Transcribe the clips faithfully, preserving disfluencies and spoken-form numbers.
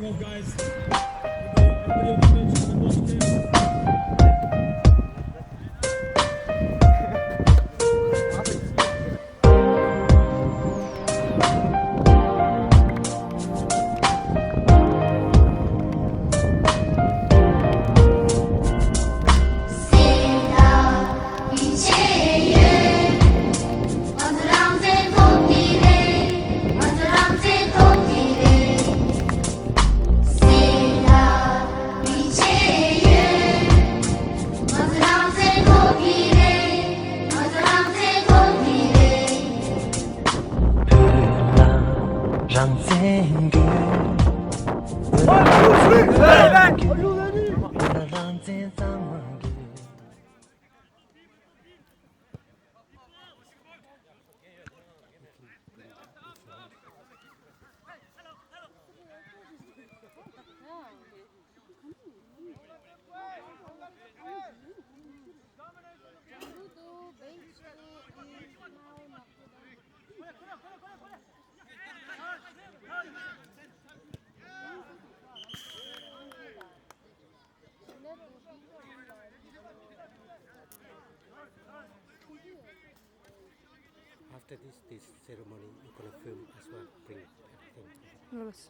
Guys, everybody on the bench, you can watch them. After this, this ceremony, you're gonna film as well. Bring everything. Yes.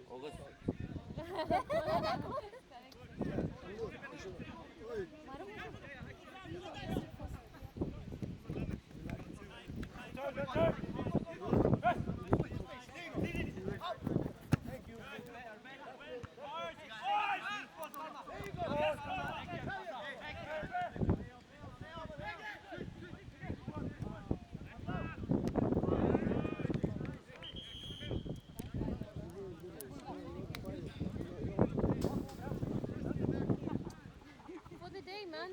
August. Hey!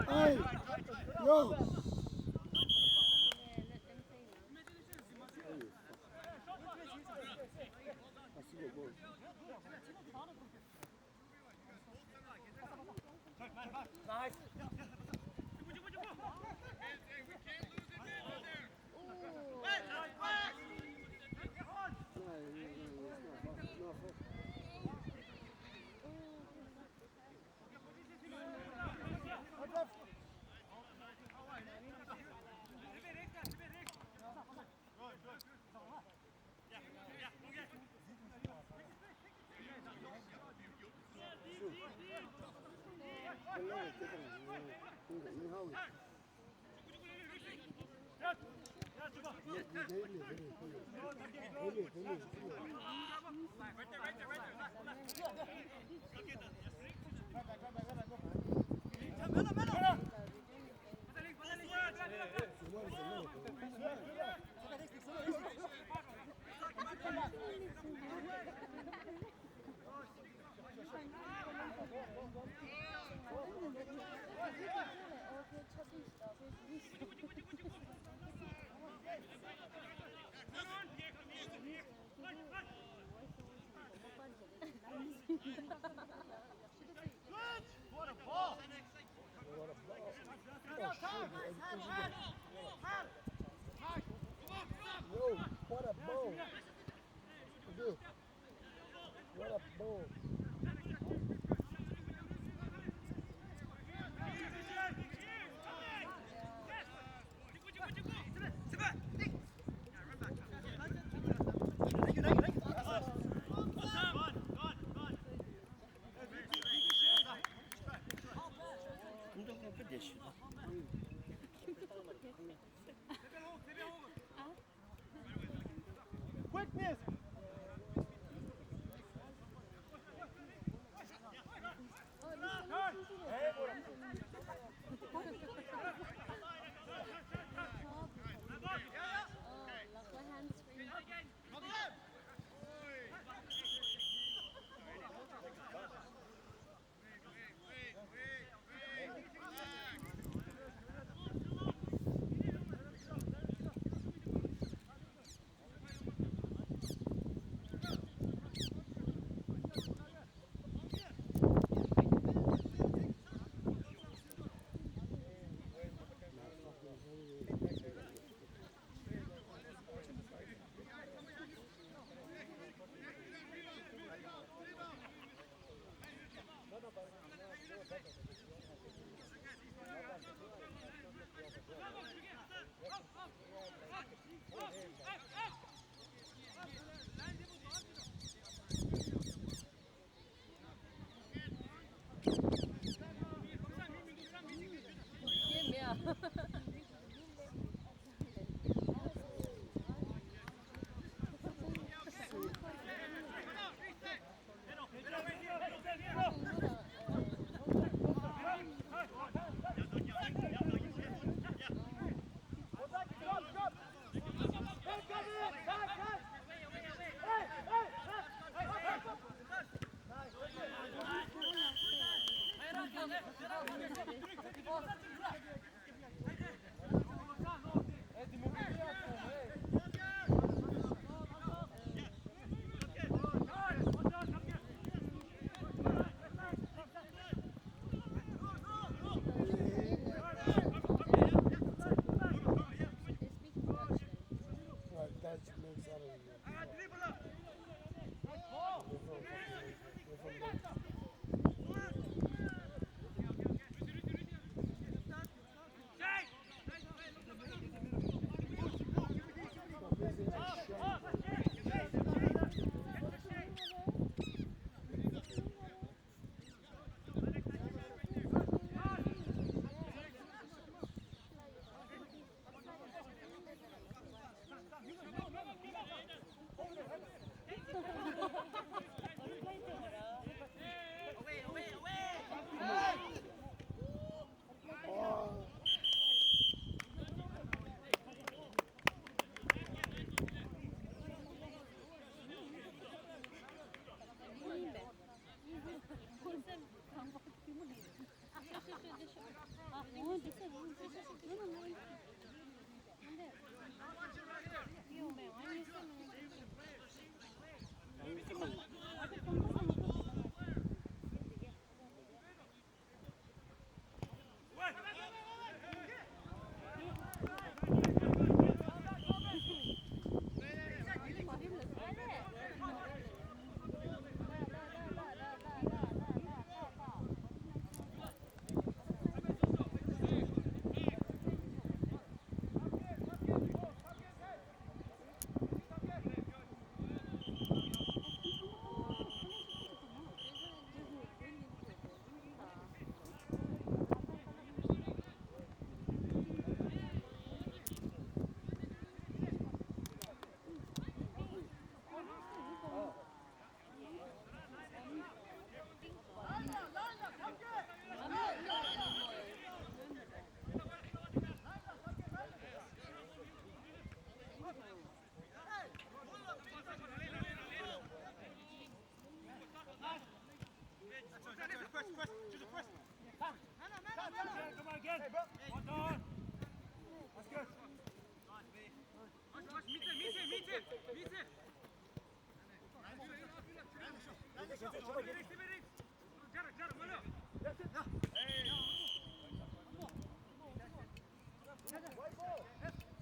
Hey! Yo! Nice. Yo, what a ball. Good. What a ball. Quickness! Right, that makes out of it. Did you have the piece of antenna? Yeah, yeah, yeah.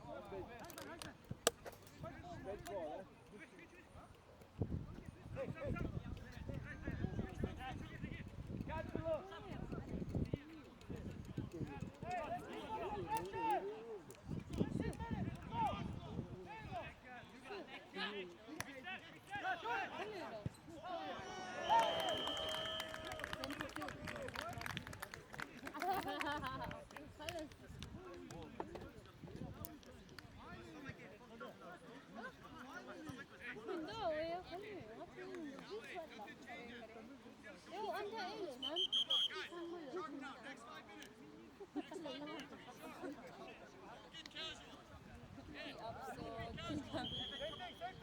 We have the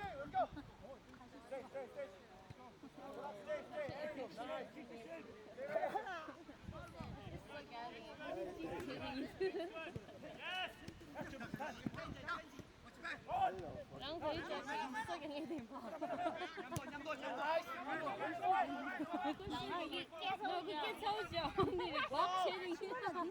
two of those. Oh, it's, it's been like this. I'll just see some of the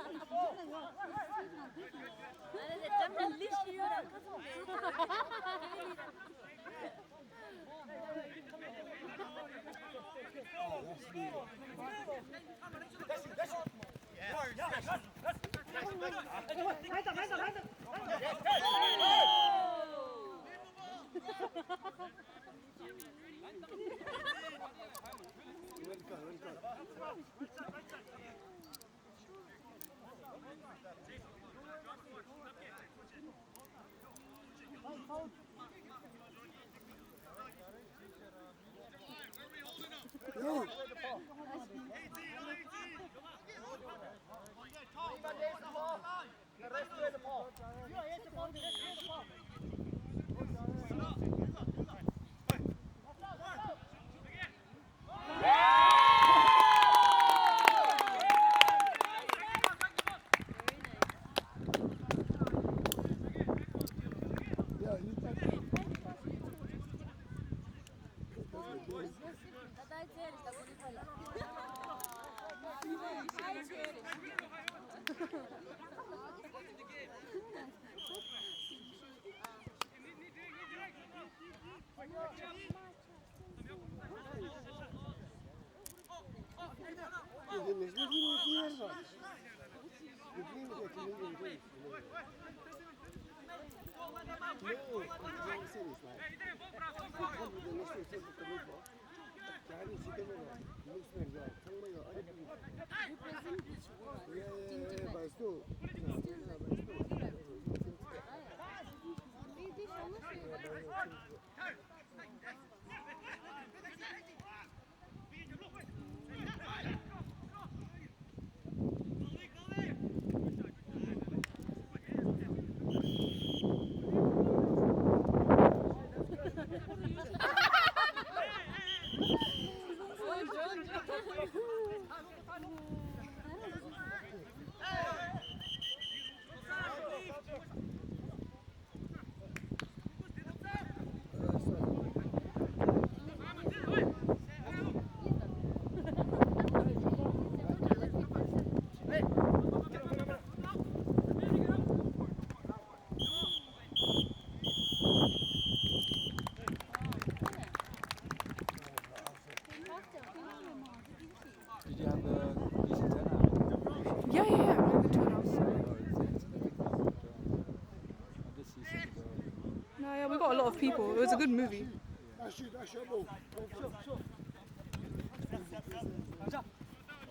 No, yeah, we got a lot of people. It was a good movie.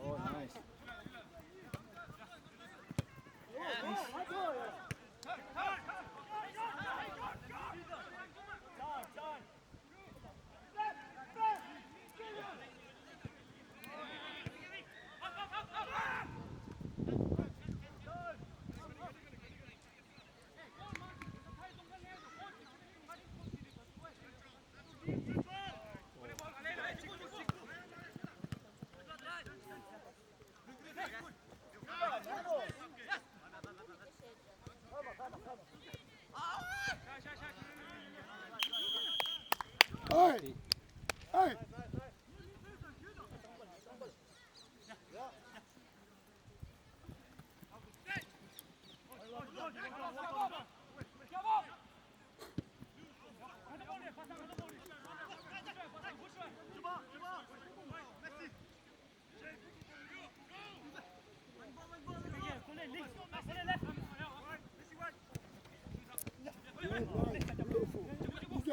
Oh, nice.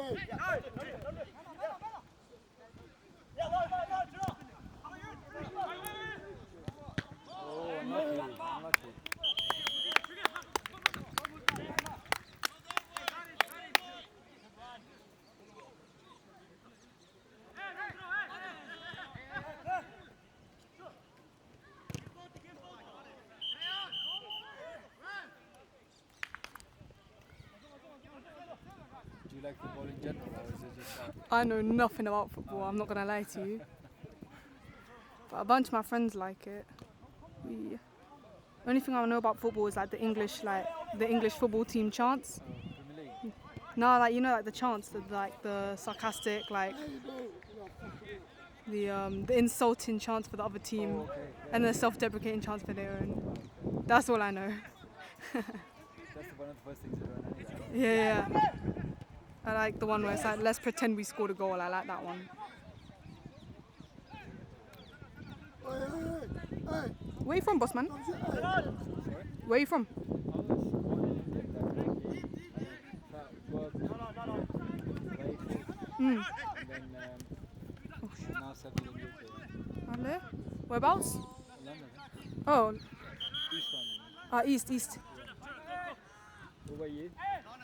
Oh, unlucky, unlucky. Do you like football in general, or is it just that? I know nothing about football, I'm not gonna lie to you. But a bunch of my friends like it. We, only thing I know about football is like the English, like the English football team chants. Oh, Premier League? No, like, you know, like the chants, the, like the sarcastic, like the um the insulting chants for the other team, oh, okay, yeah, and the self-deprecating chants for their own. That's all I know. That's one of the first things you learn anyway. Yeah, yeah. I like the one where it's like, "Let's pretend we scored a goal." I like that one. Where you from, boss man? Where you from? Mm. And then, um, now settled in U K. Hello? Whereabouts? London. Oh. East London. Ah, East, East. What about you?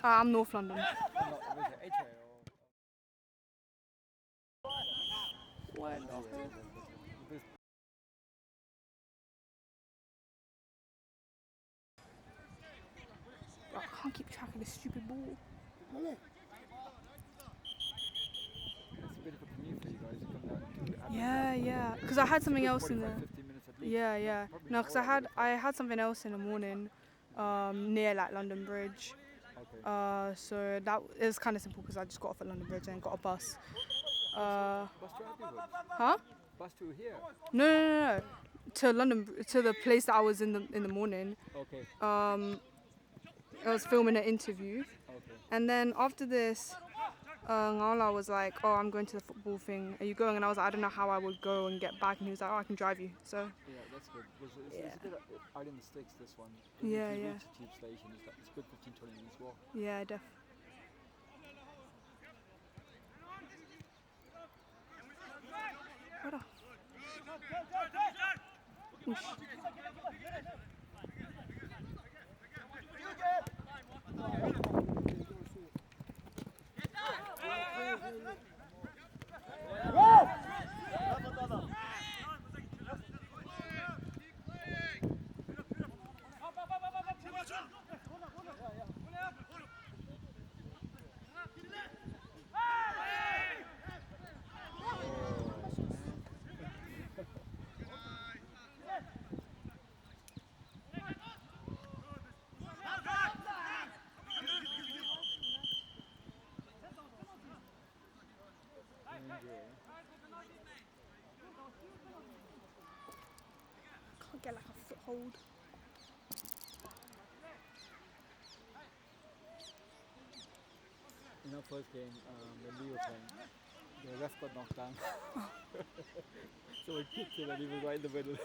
Ah, I'm North London. No, was it H A or? What? I can't keep track of this stupid ball. It's a bit of a commute for you guys to come down to Aberdeen. Yeah, yeah. Because I had something else in the. Forty-five, fifty minutes at least. Yeah, yeah. Probably more, I would have thought. No, because I had, I had something else in the morning, um, near, like, London Bridge. Okay. Uh, so that is kind of simple because I just got off at London Bridge and got a bus. Uh, bus to Abbey Wood? Huh? Bus to here? No, no, no, no. To London, to the place that I was in the in the morning. Okay. Um, I was filming an interview. Okay. And then after this, uh, Ngaola was like, "Oh, I'm going to the football thing. Are you going?" And I was like, "I don't know how I would go and get back." And he was like, "Oh, I can drive you." So. Yeah, that's good. It's, it's, yeah, it's a bit, uh, out in the sticks, this one. Yeah, yeah. If you reach the tube station, it's like, it's a good fifteen, twenty minutes walk. Yeah, def. What a. Oof. Can't get, like, a foothold. In our first game, um, when we were playing, the ref got knocked down. So we kicked it and he was right in the middle.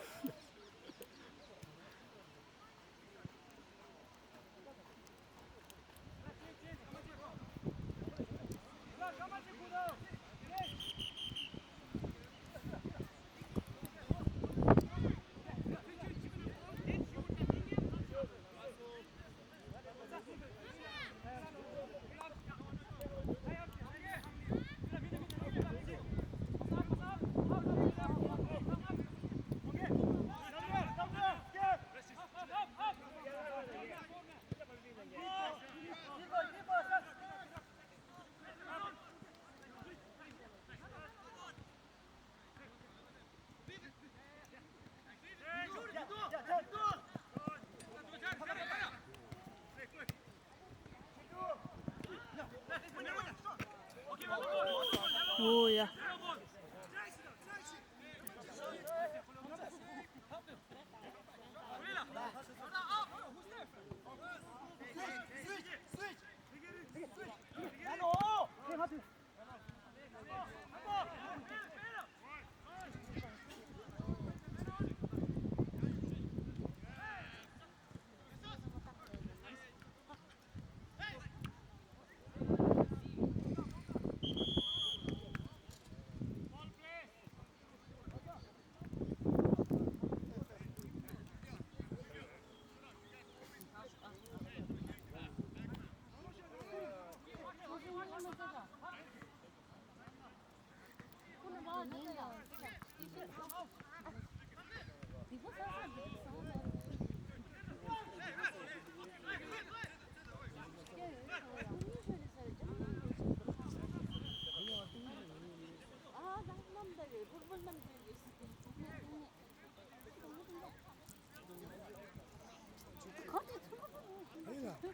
Are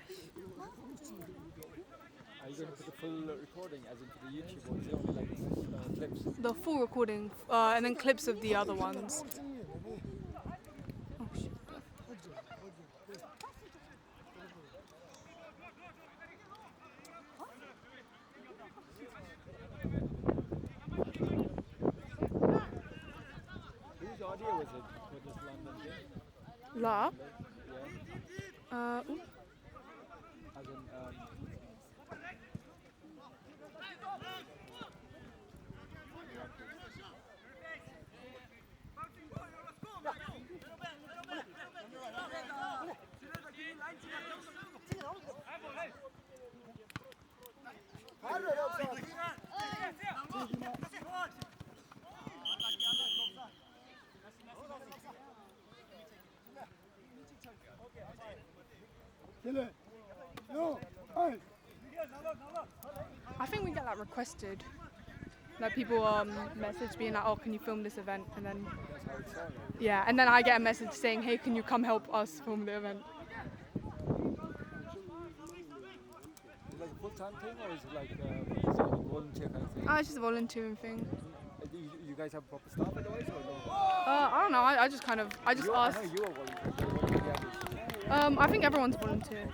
you going to put the full recording as in for the YouTube, or is it only like uh, clips? The full recording, uh, and then clips of the other ones. Oh, shit. Whose audio was it for this London thing? La? Yeah. Uh, ooh. As in, um, I think we get, like, requested. Like, people, um, message being like, "Oh, can you film this event?" And then, yeah, and then I get a message saying, "Hey, can you come help us film the event?" Is it like a full-time thing, or is it like uh, is it a volunteer kind of thing? Ah, it's just a volunteering thing. Uh, do you, you guys have proper staff otherwise, or no? Uh, I don't know. I, I just kind of, I just You, I know asked. You are volunteer. What do you have? Um, I think everyone's volunteer.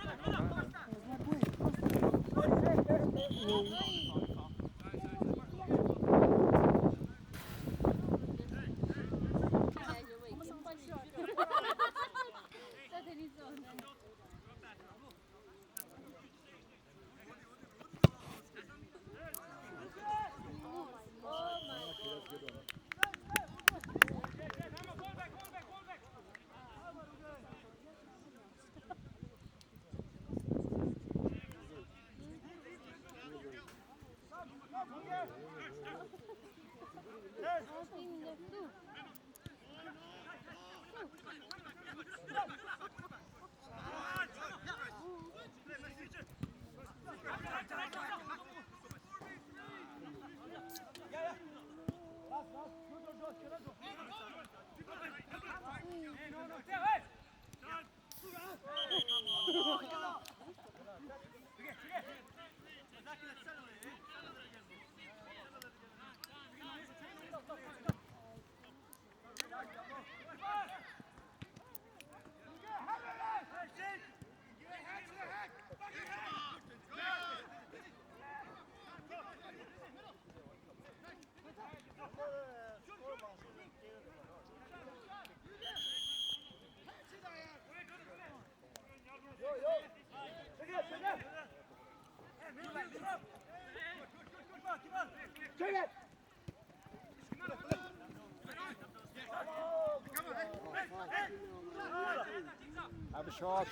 Have a shot.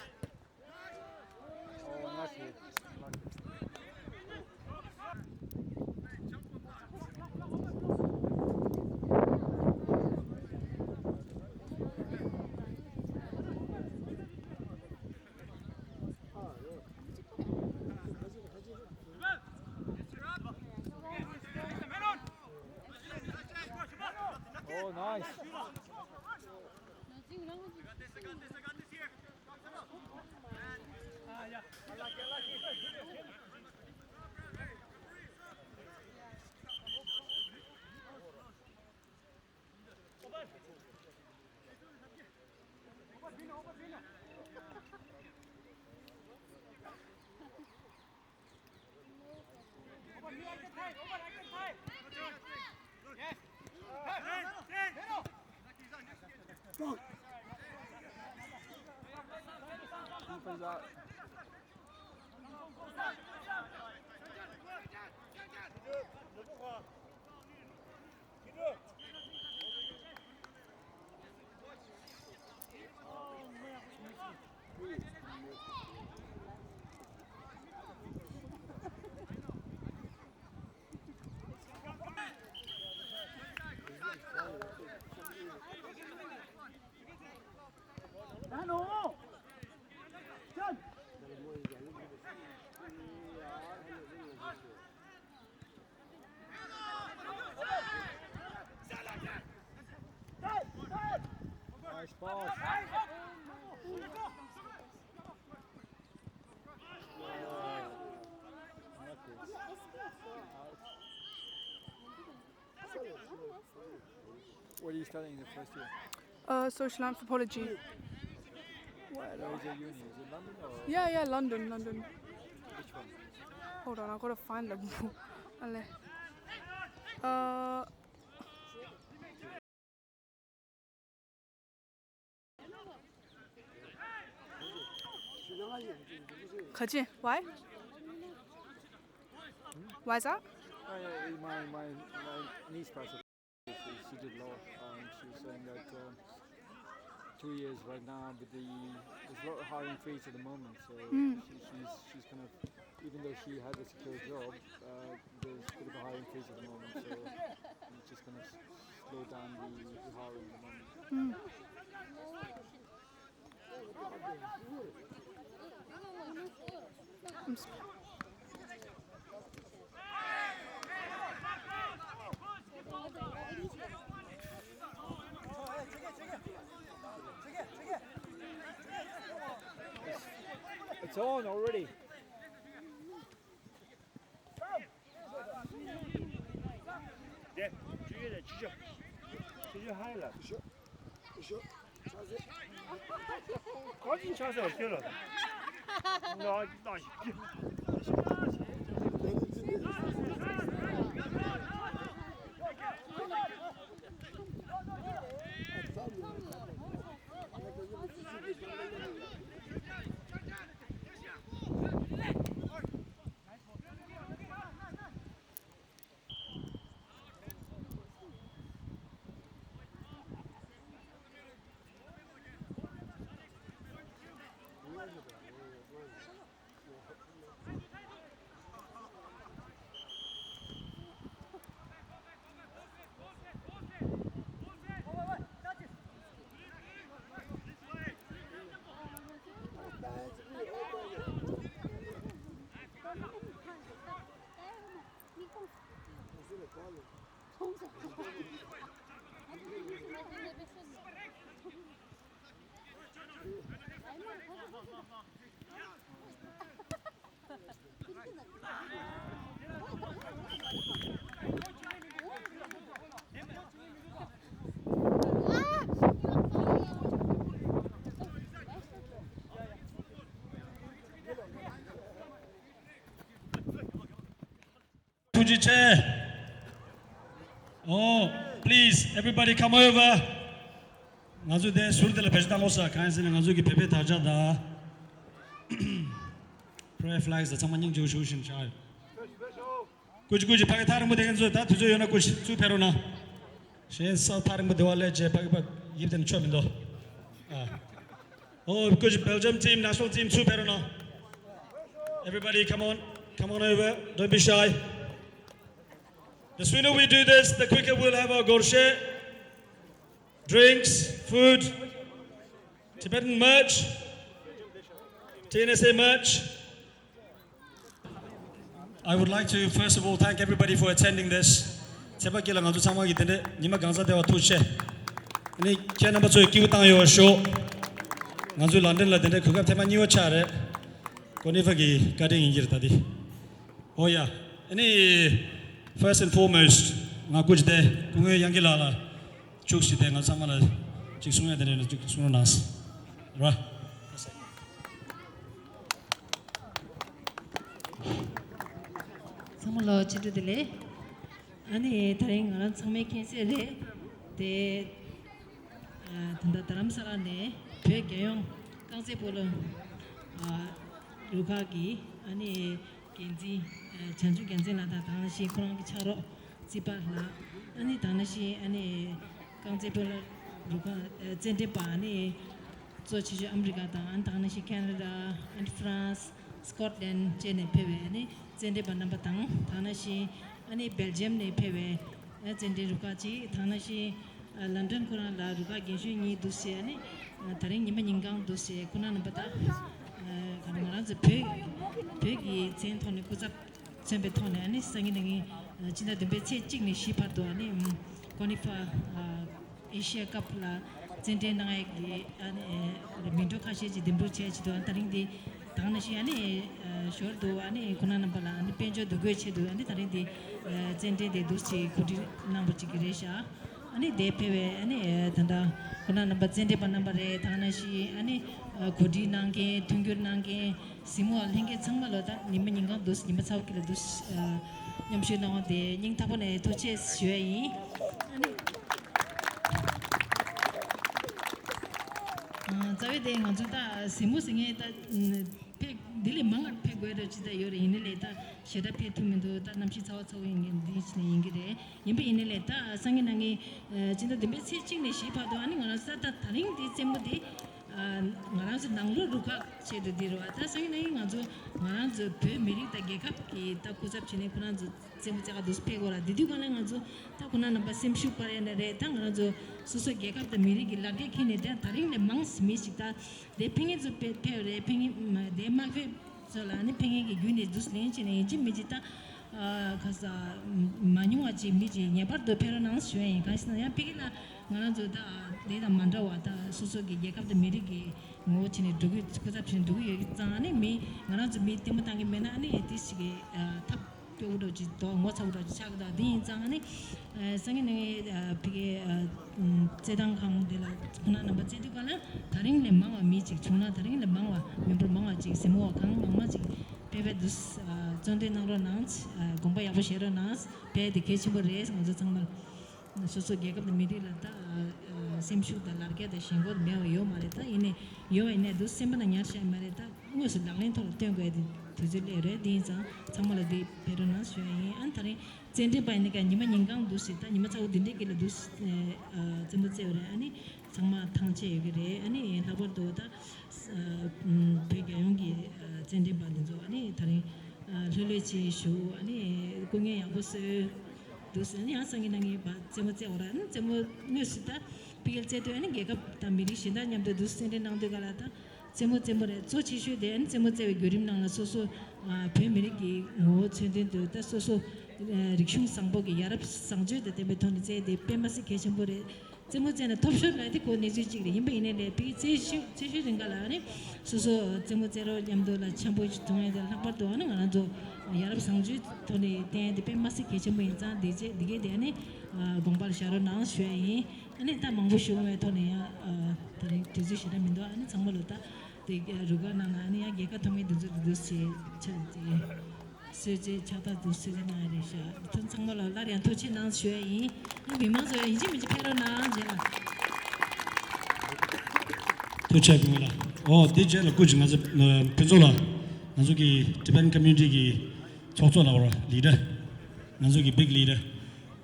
Oh, unlucky. Unlucky. Oh, nice. Nice pass. What are you studying in the first year? Uh, social anthropology. Where is your uni? Is it London or Yeah, yeah, London, London. Which one? Hold on, I gotta find the book. Ale. Uh, Kachin, why? Why is that? Oh, yeah, my, my, my niece passed away. She, she did law. Um, she was saying that um, two years right now, but the there's a lot of hiring freeze at the moment. So Mm. she, she's she's kind of even though she had a secure job, uh, there's a bit of a hiring freeze at the moment. So it's just kind of slowed down the, the hiring at the moment. Mm. I'm s- It's on already. 네, 주의해 주죠. 주저 하이라. 주저. 주저. 자세. 거진 자세 어떻게 나? 나 나. ཐུགས་རྗེ་ཆེ། Oh, please, everybody come over. ང་ཚོ་དེ་ཟུར་དེ་ལ་བེད་སྤྱོད་བཏང་གོ་ས་གང་ཡིན་ཟེར་ན་ང་ཚོ་གི་བོད་པའི་དར་ཆ་དང་Pride flags ཚང་མ་སྙིང་རྗེ་པོ་ཞུ་བཞིན་བཞག་ཡོད། སྐུ་མཁྱེན་སྐུ་མཁྱེན་ཕ་གི་ཐག་རིང་པོ་དེ་ག་ཚོད་ད་དུས་ཚོད་ཡོད་ན་སྐུ་མཁྱེན་ཚུར་ཕེབས་རོགས་གནང་། གཞན་ས་ཐག་རིང་པོ་དེ་བ་སླེབས་རྗེས་ཕ་གི་ཕ་ཡིབ་དེ་ནི་ཆོ་མི་འདུག་ཨ། Oh, good Belgium team, national team, ཚུར་ཕེབས་རོགས་གནང་། Everybody, come on, come on over, don't be shy. The sooner we do this, the quicker we'll have our gorshe, drinks, food, Tibetan merch, T N S A merch. I would like to first of all thank everybody for attending this. ཚེས་པ་སྐྱིད་ལ་ང་ཚོ་ཚང་མ་གི་དེ་འདྲའི་ཉི་མ་གང་ཚ་དེ་བ་ཐུགས་རྗེ་ཆེ། ཨ་ནི་ཁྱེད་རྣམ་པ་ཚོས་སྐྱིད་པོ་བཏང་ཡོད་པ་ཤོག་ང་ཚོའི་ལན་ཌན་ལ་དེ་འདྲའི་གོ་སྐབས་ཐེངས་མ་གཉིས་པ་ཆགས་རེད། ཀོ་ནི་ཧྥ་གི་བཀའ་དྲིན་ཡིན་གྱི་རེད་ད་དེ། ཨོ་ཡ། ཨ་ནི་first and foremost ང་སྐུ་མཁྱེན་དེ་སྐུ་ངོ་དབྱངས་སྐྱིད་ལགས་ལ་ཅུག་ཞིག་དེ་ང་ཚང་མ་ལ་ཅིག་གསུང་ཡ་དེ་འདྲ་ཅིག་གསུང་རོགས་གནང་། ར། ཚང་མ་ལ་ཆེ་བསྟོད་བདེ་ལེགས། ཨ་ནི་དེ་རིང་ང་རང་ཚང་མས་མཁྱེན་གསལ་རེད། དེ་ད་ལྟ་རྡ་རམ་ས་ལ་ནས་བོད་རྒྱལ་ཡོངས་རྐང་རྩེད་སྤོ་ལོ་རུ་ཁག་གི་ཨ་ནི་འགན་འཛིན་བྱང་ཆུབ་རྒྱལ་མཚན་ལགས་དང་དེ་ནང་བཞིན་ཁོ་རང་གི་ཕྱག་རོགས་རྩིས་པ་ལགས། ཨ་ནི་དེ་ནང་བཞིན་ཨ་ནི་རྐང་རྩེད་སྤོ་ལོ་རུ་ཁག་རྩེད་འགྲན་པ་ཨ་ནི་གཙོ་ཆེ་ཤོས་ཨ་མི་རི་ཀ་དང་ཨ་ནི་དེ་ནང་བཞིན་ཁེ་ན་ཌ་ཨ་ནི་ཧྥ་རན་སི་སི་ཀོཊ་ལན་ཌ་བཅས་ནས་ཕེབས་པའི་ཨ་ནི་རྩེད་འགྲན་པ་རྣམ་པ་དང་དེ་ནང་བཞིན་ཨ་ནི་སྦེལ་ཇམ་ནས་ཕེབས་པའི་ཨ་རྩེད་འགྲན་རུ་ཁག་ཅིག་དེ་ནང་བཞིན་ཨ་ལན་ཌན་ཁོ་རང་ལ་རུ་ཁག་རྒན་གཞོན་གཉིས་འདུག་ཟེར་ཨ་ནི་ཨ་དེ་རིང་ཉི་མ་ཉིན་གང་འདུག་ཟེར་ཁོ་ན་རྣམ་པ་དང་ཨ་ག་ནི་ང་རང་ཚོ་བོད་བོད་ཀྱི་མཚན་ཐོག་ནས་སྐུ་ཚབ་མཚོན་པའི་ཐོག་ནས་ཨ་ནི་སང་ཉིན་ཉིན་ཕྱི་ཟླ་བདུན་པའི་ཚེས་གཅིག་ནས་བཞི་བར་དུ་ཨ་ནི་ཀོ་ནི་ཧྥ་ཨ་ཨེ་ཤི་ཡ་ཀབ་ལ་རྩེད་འགྲན་གནང་ཡས་ཀྱི་ཨ་ནི་མི་འགྲོ་ཁ་ཤས་ཀྱིས་འདེམས་སྒྲུག་བྱས་བྱས་འདུག་ཨ་ནི་དེ་རིང་འདི་དེ་ནང་བཞིན་ཨ་ནི་ཞོར་དུ་ཨ་ནི་ཁོ་ན་རྣམ་པ་ལ་ཨ་ནི་དཔལ་འབྱོར་འདུ་འགོད་ཆེད་དུ་ཨ་ནི་དེ་རིང་འདི་རྩེད་འགྲན་དེ་འདུག་ཅིག་གོ་སྒྲིག་གནང་བ་ཅིག་གི་རེད་ཤག་ཨ་ནི་དེ་ཕེབས་པའི་ཨ་ནི་ད་ལྟ་ཁོ་ན་རྣམ་པ་རྩེད་འགྲན་པ་རྣམ་པ་རེད། ད་ག་ནང་བཞིན་ཨ་ནི་གོ་སྒྲིག་གནང་མཁན་མཐུན་འགྱུར་གནང་མཁན་གཟིགས་མོ་བ་ལྷན་རྒྱས་ཚང་མ་ལོ་ད་ཉི་མ་ཉིན་གང་འདུག་ཉི་མ་ཚ་བོ་ཀི་ལ་འདུག་མཉམ་ཞུགས་གནང་བ་དེ་སྙིང་ཐག་པ་ནས་ཐུགས་རྗེ་ཆེ་ཞུ་ཡ་ཡིན། ཨ་ནི་རྩ་བའི་དེ་ང་ཚོ་ད་གཟིགས་མོ་ཟེར་མཁན་ད་ཕེབས་འདི་ལས་མང་བ་ཕེབས་དགོས་རེད་ཅི་ད་ཡོད་རེད། ཡིན་ནའི་ལས་ད་ཞེ་དྲག་ཕེབས་ཐུབ་མི་འདུག་ད་གནམ་གཤིས་ཚ་བ་ཚ་བོ་ཡིན་མཁན་འདི་ཡིན་གྱི་རེད། ཡིན་པ་ཡིན་ནའི་ལས་ད་སང་ཉིན་གནངས་ཉིན་སྤྱི་ཟླ་བདུན་པའི་ཚེས་གཅིག་ནས་བཞི་བར་དུ་ཨ་ནི་ང་རང་ས་ད་ད་རིང་འདི་རྩེད་མོ་འདི་ང་རང་ཚོ་ནང་ལོགས་རུ་ཁག་ཆེད་དུ་འདི་རུ་བ་ད་སང་ཉིན་གནངས་ཉིན་ང་ཚོ་ང་རང་ཚོ་བོད་མི་རིགས་དང་རྒྱལ་ཁབ་ཀྱི་ད་སྐུ་ཚབ་བྱས་ནས་ཁོ་རང་ཚོ་རྩེད་མོ་རྩེ་ག་འདུག་ཕེབས་དགོས་ར། འདི་དུས་གང་ལ་ང་ཚོ་ད་ཁོ་ན་རྣམ་པ་སེམས་ཤུགས་སྤར་ཡ་ན་རེད། ད་ང་རང་ཚོ་སོ་སོ་རྒྱལ་ཁབ་དང་མི་རིགས་ཀྱི་ལ་རྒྱ་ཁྱེར་ནས་ད་ད་རིང་ནས་མང་མི་ཞིག་ད་དེ་ཕེབས་མཁན་ཚོ་ཕེབས་ཕེབས་རེད། ཕེབས་མཁན་དེ་མ་ཕེབས་ཚོ་ལ་ནི་ཕེབས་མཁན་གྱི་བརྒྱུད་ནས་འདུག་ལེན་བྱས་ནས་ཡིན་གཅིག་མིན་གཅིག་ད་ཁ་ས་མ་ཉུང་བ་ཅིག་མི་ཅིག་ངེས་པར་དུ་ཕེབས་རོགས་གནང་ཞུ་ཡ་ཡིན། གང་ཞིག་ན་ཡང་ཕ་གི་ལ་ང་རང་ཚོ་ད་དེ་དང་མ་འདྲ་བ་ད་སོ་སོ་གི་རྒྱལ་ཁབ་དང་མི་རིགས་ཀྱི་ངོ་བོ་བྱས་ནས་འགྲོ་གི་སྐུ་ཚབ་བྱས་ནས་འགྲོ་གི་ཡོད་ཀྱི་ཙང་ནི་མི་ང་རང་ཚོ་མི་ལྟད་མོ་བཏང་གི་མེད་ན་ནི་དེ་ཞིག་གི་ཐབས་སྐྱོ་བོ་འདྲ་ཅིག་དོ་ངོ་ཚ་བོ་འདྲ་ཅིག་ཆགས་ཀྱི་འདུག་དེ་ཡིན་ཙང་ནི་སང་ཉིན་ནི་ཕ་གི་རྩེད་ཐང་ཁང་འདི་ལ་ཁོ་ན་རྣམ་པ་རྩེ་དུས་ག་ལ་ད་རིང་ལས་མང་བ་མི་ཅིག་བྱུང་ན་ད་རིང་ལས་མང་བ་མི་འབོར་མང་བ་ཅིག་གཟིགས་མོ་བ་གང་མང་མང་ཅིག་ཕེབས་པའི་འདུག་རྩོད་འདོན་གནང་རོགས་གནང་། དགོངས་པ་ཡག་པོ་བཞེས་རོགས་གནང་། ཕེབས་དེ་གལ་ཆེན་པོ་རེད། ང་ཚོ་ཚང་མ་སོ་སོ་རྒྱལ་ཁབ་དང་མི་རིགས་ལ་ད་སེམས་ཤུགས་དང་ལར་རྒྱ་དང་ཞེན་ཁོག་མེད་པ་ཡོད་མ་རེད། ད་ཡིན་ནའི་ཡོད་པ་ཡིན་ནའི་འདུག་སེམས་པ་ན་ཉར་བཞག་མ་རེད། ད་དངོས་སུ་ལག་ལེན་ཐོག་ལ་སྟོན་དགོས་དེ་དུས་ཚོད་སླེབས་རེད། དེ་ཡིན་ཙང་ཚང་མ་ལ་འདི་ཕེབས་རོགས་གནང་ཞུ་ཡ་ཡིན། ཨ་ནི་ད་རིང་རྩེད་འགྲན་པ་ཡིན་ནི་ཀ་ཉི་མ་ཉིན་གང་འདུག་སེ་ད་ཉི་མ་ཚ་བོ་འདི་འདྲའི་དཀྱིལ་ལ་འདུག་སེ་རྩེད་མོ་རྩེ་བ་རེད། ཨ་ནི་ཚང་མ་ཐང་ཆད་ཡོད་ཀྱི་རེད། ཨ་ནི་ལྷག་པར་དུ་ད་བོད་རྒྱལ་ཡོངས་ཀྱི་རྩེད་འགྲན་པ་འདི་ཚོ་ཨ་ནི་ད་རིང་ལྷོད་ལྷོད་བྱས་བཞུགས། ཨ་ནི་སྐུ་ངལ་ཡག་པོ་གསོས་འདུག་སེ་ཨ་ནི་ཡང་སང་ཉིན་གནངས་ཉིན་པ་རྩེད་མོ་རྩེ་བ་རེད། ཨ་ནི་རྩེད་མོ་དངོས་སུ་ད་ཕ་གིར་རྩེ་དུས་ཨ་ནི་རྒྱལ་ཁབ་དང་མི་རིགས་གཞན་དག་མཉམ་དུ་འདུག་སེ་རྩེད་འགྲན་གནང་དུས་ག་ལ་ད། རྩེད་མོ་རྩེད་མོ་རེད། གཙོ་ཆེ་ཤོས་དེ་ཨ་ནི་རྩེད་མོ་རྩེ་བའི་བརྒྱུད་རིམ་ནང་ལ་སོ་སོ་བོད་མི་རིགས་ཀྱི་ངོ་བོ་མཚོན་དོན་དུ་ད་སོ་སོ་རིག་གཞུང་བཟང་པོ་གི་ཡ་རབས་བཟང་སྤྱོད་དང་ལྡན་པའི་ཐོག་ནས་རྩེ་དེ་དཔེ་མ་སྲིད་གལ་ཆེན་པོ་རེད། རྩེད་མོ་རྩེ་ན་ཐོབ་ཤོར་ལ་དེ་གོ་གནས་ཚུལ་གཅིག་རེད། ཡིན་པ་ཡིན་ནའི་ལས་ཕ་གི་རྩེ་ཤུ་རྩེ་ཤུལ་རིང་ག་ལ་ཨ་ནི་སོ་སོ་རྩེད་མོ་རྩེ་རོགས་མཉམ་དུ་ལ་འཆམ་པོ་ཞིག་མཐོང་ཡ་དེ་ལྷག་པར་དུ་ཨ་ནི་ང་རང་ཚོ་ཡ་རབས་བཟང་སྤྱོད་ཐོག་ནས་བསྟན་ཡ་དེ་དཔེ་མ་སྲིད་གལ་ཆེན་པོ་ཡིན་ཙང་དེ་རྗེས་འདི་གས་དེ་ཨ་ནི་དགོངས་པར་བཞག་རོགས་གནང་ཞུ་ཡ་ཡིན། ཨ་ནི་ད་མང་པོ་ཞུ་དགོས་པའི་ཐོག་ནས་ཡང་ཨ་ད་རིང་དུས་ཚོད་ཞེ་དྲག་མི་འདུག་ཨ་ནི་ཚང་མ་ལོ་ད་དེ་རུ་ཁག་ནང་ལ་ཨ་ནི་ཡང་རྒྱལ་ཁ་ཐོབ་མཁན་དེ་ཚོ་དེ་ཚོ་ཞེས་ཆ་དེ་གསོལ་ཇ་ཕྱག་རྟགས་དེ་གསོལ་ཇ་གནང་ཡ་རེད་ཤག་ཐུན་ཚང་མ་ལ་སླར་ཡང་ཐུགས་རྗེ་གནང་ཞུ་ཡ་ཡིན། ཨ་མི་མང་ཚོ་ཡང་ཡིན་གཅིག་མིན་གཅིག་ཕེབས་རོགས་གནང་རྗེས་ལ། ཐུགས་རྗེ་ཆེ་བུ་ལ། ཨོ་དེ་རྗེས་ལ་སྐུ་མཁྱེན་ང་ཚོ་ཕུན་ཚོགས་ལགས་ང་ཚོ་གི་Tibetan community གི་ཚོགས་གཙོ་ལགས་པར་leader ང་ཚོ་གི་big leader།